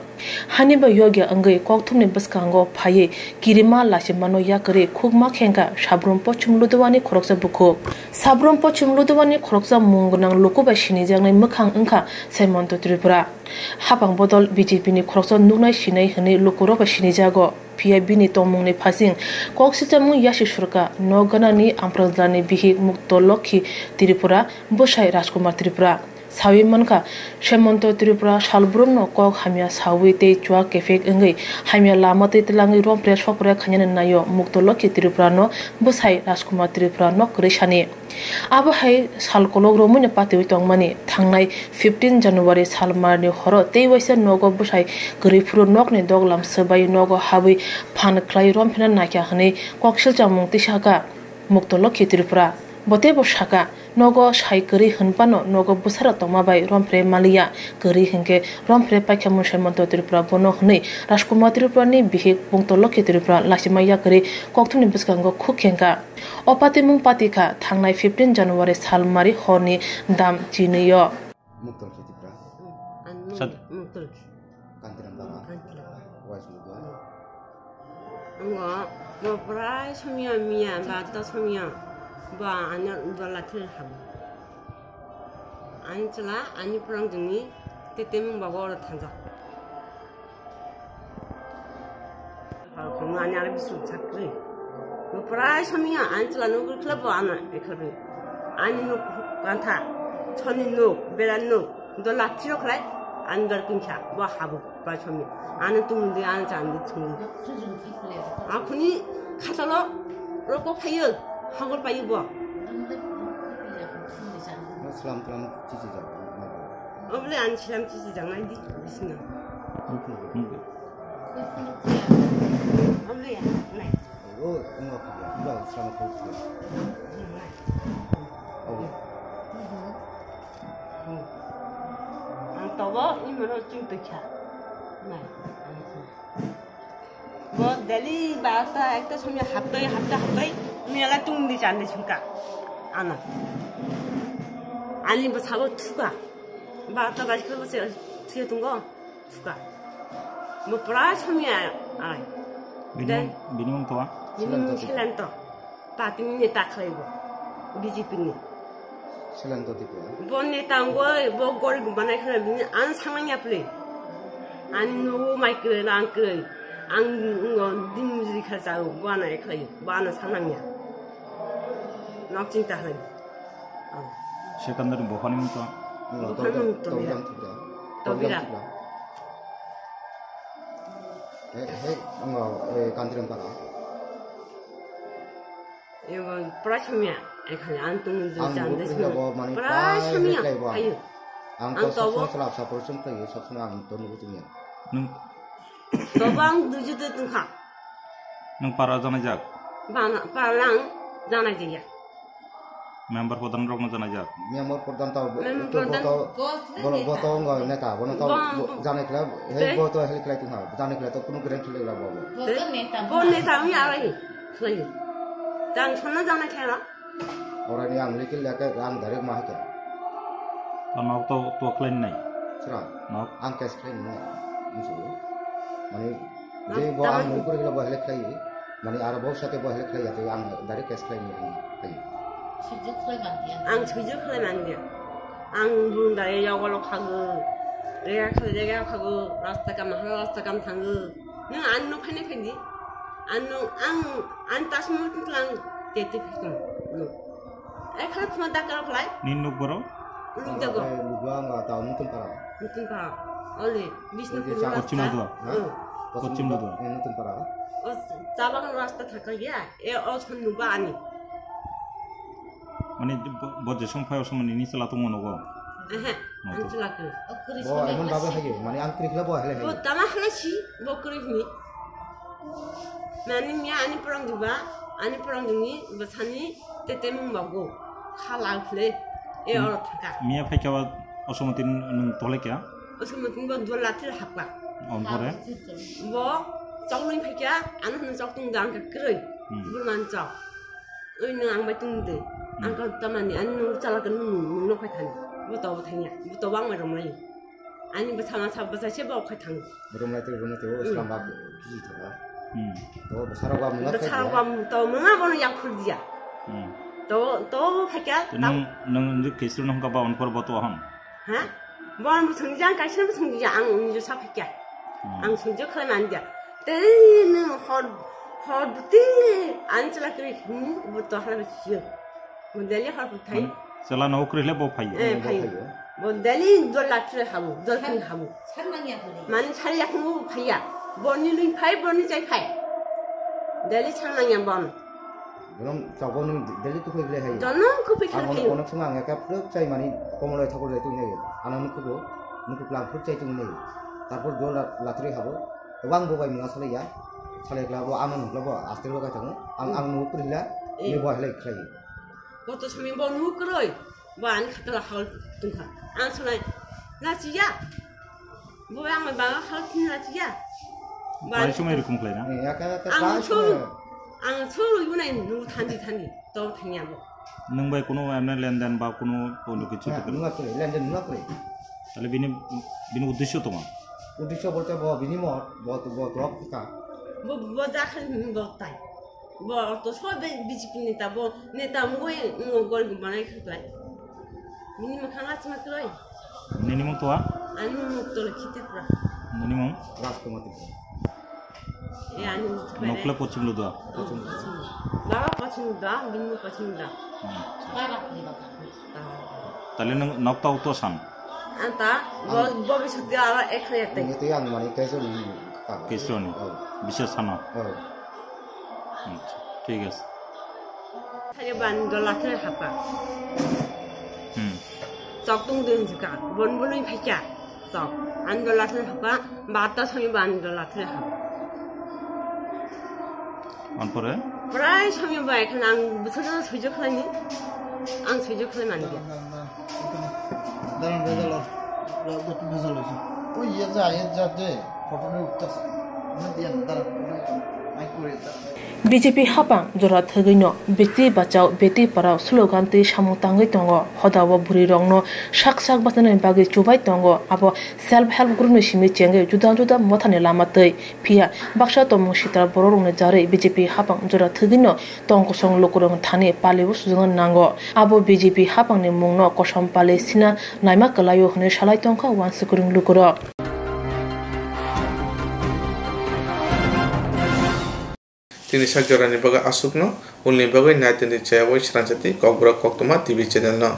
Hani bai yokya wngwi kokthumni bwskango phaiwi kirima lachimano yakarwi khukma khe wngkha Sabrum Pochim Ludowani khoroksa bukhuk. Sabrum Pochim Ludowani khoroksa mung gwnang luku bai sinijaknai mwkhang wngkha Hemanta Tripura. Haphang bodol B J P ni khoroksa nuknai sinai hwnwi lukurok bai sinijago. Phiya bini tongmungni phasing koksichamung yasi surka, nok ganani Amprajlani bihik Mukto Lokhi Tripura, bwsai Rajkumar Tripura. Sawi mankha, Hemanta Tripura salbrumno kok hamya sawi tei chuak kephek wngwi hamya lama twi twlangwi rompre sopre khainani naio Mukto Lokhi Tripurano bwsai Rajkumar Tripurano kwrwi sani. Abo hai sal kolok romwino patiwi tongmani thangnai fifteen January sal marni horo tei waisa nogo bwsai kwrwi phuru nokni doglam swbai nogo habwi phan khlai romphina naikha hwnwi koksilchamung tisa kha Mukto Lokhi Tripura. Bo teibo saka, nogo sai kwrwi hwnphano nogo bwsarok tongma bai rompre maliya, kwrwi hwnkhe rompre paikha mwnsa Hemanta Tripura bono hwnwi Rajkumar Tripurani bihik Mukto Lokhi Tripura lachima yakwrwi kokthumni bwskango khuk khengkha. O patimung patikha thangnai fifteen January salmari horni dam chinwi-o. Mukto Lokhi Tripura. Ang Sat- Mukto Lokhi. Kantiram Para. Kantiram Para. West Mudua. Ang o, bo prai somya miya ba ta somya. Ba ano dola thil habu. Ani chwla, ani phrang jongni, tete mung ba oro thangjak. Ani ala bisu chakri. Bo prai somya, ani chwla nugri khlai bo ano ekhabi. Ani nuk kantha, choni nuk, bera nuk, do lathi rok khlai, ani dor kinkha, bo habu prai somya. Ano tumdi, ano chandi thumdi. Akhuni khatalo roko phayo, hagol payo bo. Salam, salam, chichi jang. Obole ani salam chichi jang nai di, bisna. Obole ya, nai. O, wngo kha, wngo salam kha. Nai. Obole. Ang tobo imano chwng twi kha. Nai. Bo daily barota ekta somya haptai, haptai, haptai, miyala tungdi chandi sungka. Ana. Ani bwsabo thuka. Barota baji khe bwse thuya tungo. Thuka. Bo pura somya ai. Bini Then mung, bini mung towa? Bini mung Silento. Silento. Party ni neta khlai bo. B J P ni. Silento Tripura. Bo neta wngwi, bo gorib manai khwlai bini ang sanang ya pli. Ani nugo mai kwrwi rang kwrwi. Ang ngo din mujri kha chao, bo ano ekhlai, bo ano sanang ya. Nok chinta khlai. Sekandar ni bokhani mung to. Bokhani mung to Tobira. Tobira. Tobira. Tobira. He, he, ngo, eh, Kantiram Para. Ebo pura somya, ekhane ang tung Ang chande nugwi sini. Bo mani Pura pai somya, heklai bo. Ayo. Ang Ang to tobo. Sob somoi sala support song khlaiyo, sob somoi ang to nugwi tongya. Nung Tobo ang duju de tungkha. Nung para janai jak? Bana, para lang janai jaya. Member pradhan rokno janai jak? Member pradhan to Member to pradhan boto, Boss le bono neta. Boto ngo neta, bono to Bang- bo-, janai khlai, he Te? Boto hel khlai tongha, janai khlai to kunu guarantee khlai la bo. Boto Te? Neta Bo ma. Neta mi alai khlai. Dan sonna janai khlai la. Orani ang likil leke ang direct ma hake. Ano to to khlai nai. Sra. No. Ang case khlai nai. Musu. Mani Mat je bo ang taman. Nukuri hila bo hel khlai. Mani aro bo sate bo hel khlai ya, ang direct case khlai ni ang khlai. Sujud khlai man dia. Ang sujud khlai man dia. Ang bunda ya ya golo khago. Rega khlai rega khago. Rasta kam ha rasta kam thango. Nung ang nuk phai phai di. Ang nuk ang ang tasmo tlang tete phai nuk. Eh khlai phma dakar khlai. Ni nuk boro? Nuk jago. Lugwa nga ta nutun para. Nutun para. Ole, Bishnupur Oke, rasta. Pachim Lugwa. Ha? Oh. Pachim Lugwa. Eh, nutun para. O, Chabang rasta thakal ya. E, o, son nukba ani. Mane, bo, bo jesong phai osong mani ni chwla tongmo nogo? Ehe, Nogo. Ang chwla kwrwi. Bo emon babe hayo, mane ang kwrwi khlai bo hele hayo. Bo tama hala si, bo kwrwi hini. Mani miya ani porong diba, ani porong dini, bo sani tete mung bago. Khala khle, e oro thaka. Miya phai kya ba osomoti nung tole kya? Osomoti bo dua lathi hapka. On pore? Bo chok lung phai kya, ano hno chok tung dang ka kwrwi. Hmm. Burman chok. Oi, nung ang bai tung de. Hmm. Ang ka tamani, ani nung chala ka nung, nung nok phai thani. Bo to bo thanya. Bo to bang mai romlai. Ani bo sama sa bo sa se bo khai thang. Romlai te, romlai te, o Hmm. slam ba kiji thara. Hmm. To bo sara ba muna Bo khai sara thara. Ba to muna bo yang khul dia. Hmm. To, to bo khai kya. To tam- nung, nung njuk kisru nung ka ba on por bo to hon. Ha? Bo ang bo sung dia, kaisa bo sung dia, ang nung sa khai kya. Hmm. Ang sung jo khala man dia. Te nung hor, hor buti an chala kri, hmm, bo to hala ba sio. Mundali hor puthai. Mane, chwla no kwrwi le bo phaio. Eh, phaio. Bo daily dol latrwi habo, dol khani habo. Mani sari yakung phaiya. Boni lui phai, boni chai phai. Daily sang nangya bon. Jonom chokbo nung daily kuphai le hai. Jonom kuphai khan Ang hai. Ono sung ang eka phluk chai mani komoloi thokol jai tong nai. Ano nukhubo, nukhuk lang phluk chai tong nai. Tarpor dol la-, latrwi habo. Wang bo bai muna salai ya. Salai kla bo ano nukla bo aste lo ka tong. Ang, ang nuk rila, Eh. ni bo halai khlai. Koto sami bo nuk roi. Bo ani khatala hal tungkha. Ang sunai, lachiya. Bo ang mai baga hal tin lachiya. Bo Pai ani sumai khatala rukum khlai na? Eh, ya ka, ka Ang pai suru, sumai. Ang suru ibu nai nu thandi thandi, to thangya bo. Nwng bai kuno emne lenden ba kuno kono kichu Ya, to nunga kre, lenden nunga kre. Tale bini, bini uddesho toma? Uddesho bolte bo bini mo, bo to, bo to ka. Bo, bo ja khan bo tai. Bo to so be B J P neta, bo neta mui ngo gol manai khlai. Bini makhang lachima kroi. Nini mung toa? Ani mung tole khite pura. Nini mung? Rajkumar Tripura. E ani mung tole. Nokle pochim lo doa? Pochim lo. Baba pochim lo doa, bini mung pochim lo doa. Hmm. Tale nung nok tau to san? Anta, bo, bo bisut dia ala ek hai atai. Ini tu yang mana keso ni? Keso ni? Oh. Bisa sana? Oh. Acha, thik ase. Thani ban dola thani hapa. Hmm. Chok tung dun jika, bon bului phaikya. Chok, an dola thani hapa, bata sami ban dola thani hapa. Anpore? Prai sami bai khana ang bwsajwk swijwk khlaini. Ang swijwk khlai mani kya. Dalam bezalo, dalam bezalo. Oh iya ja, iya ja je. Photo ni uktas. Nanti yang dalam. Ai kuri ta. B J P hapang jora thwgwino beti bachao beti parao slogan twi samung tangwi tongo. Hodao bwrwirokno sak sak bachanani bagwi chubai tongo. Abo self help group ni simi chengwi juda juda mothani lama twi. Phiya baksa tongmung sitra bororokni jarwi B J P hapang jora thwgwino tong kosong lukurokni thani palibo sujagna nango. Abo B J P hapangni mungno kosom pali sina naima kwlaio hwnwi salai tongkha uansukring lukurok. Tini sak jorani bagwi aswkno, ulni bagwi nai tongdi chayawai sranchati Kokborok Koktwma T V channel no.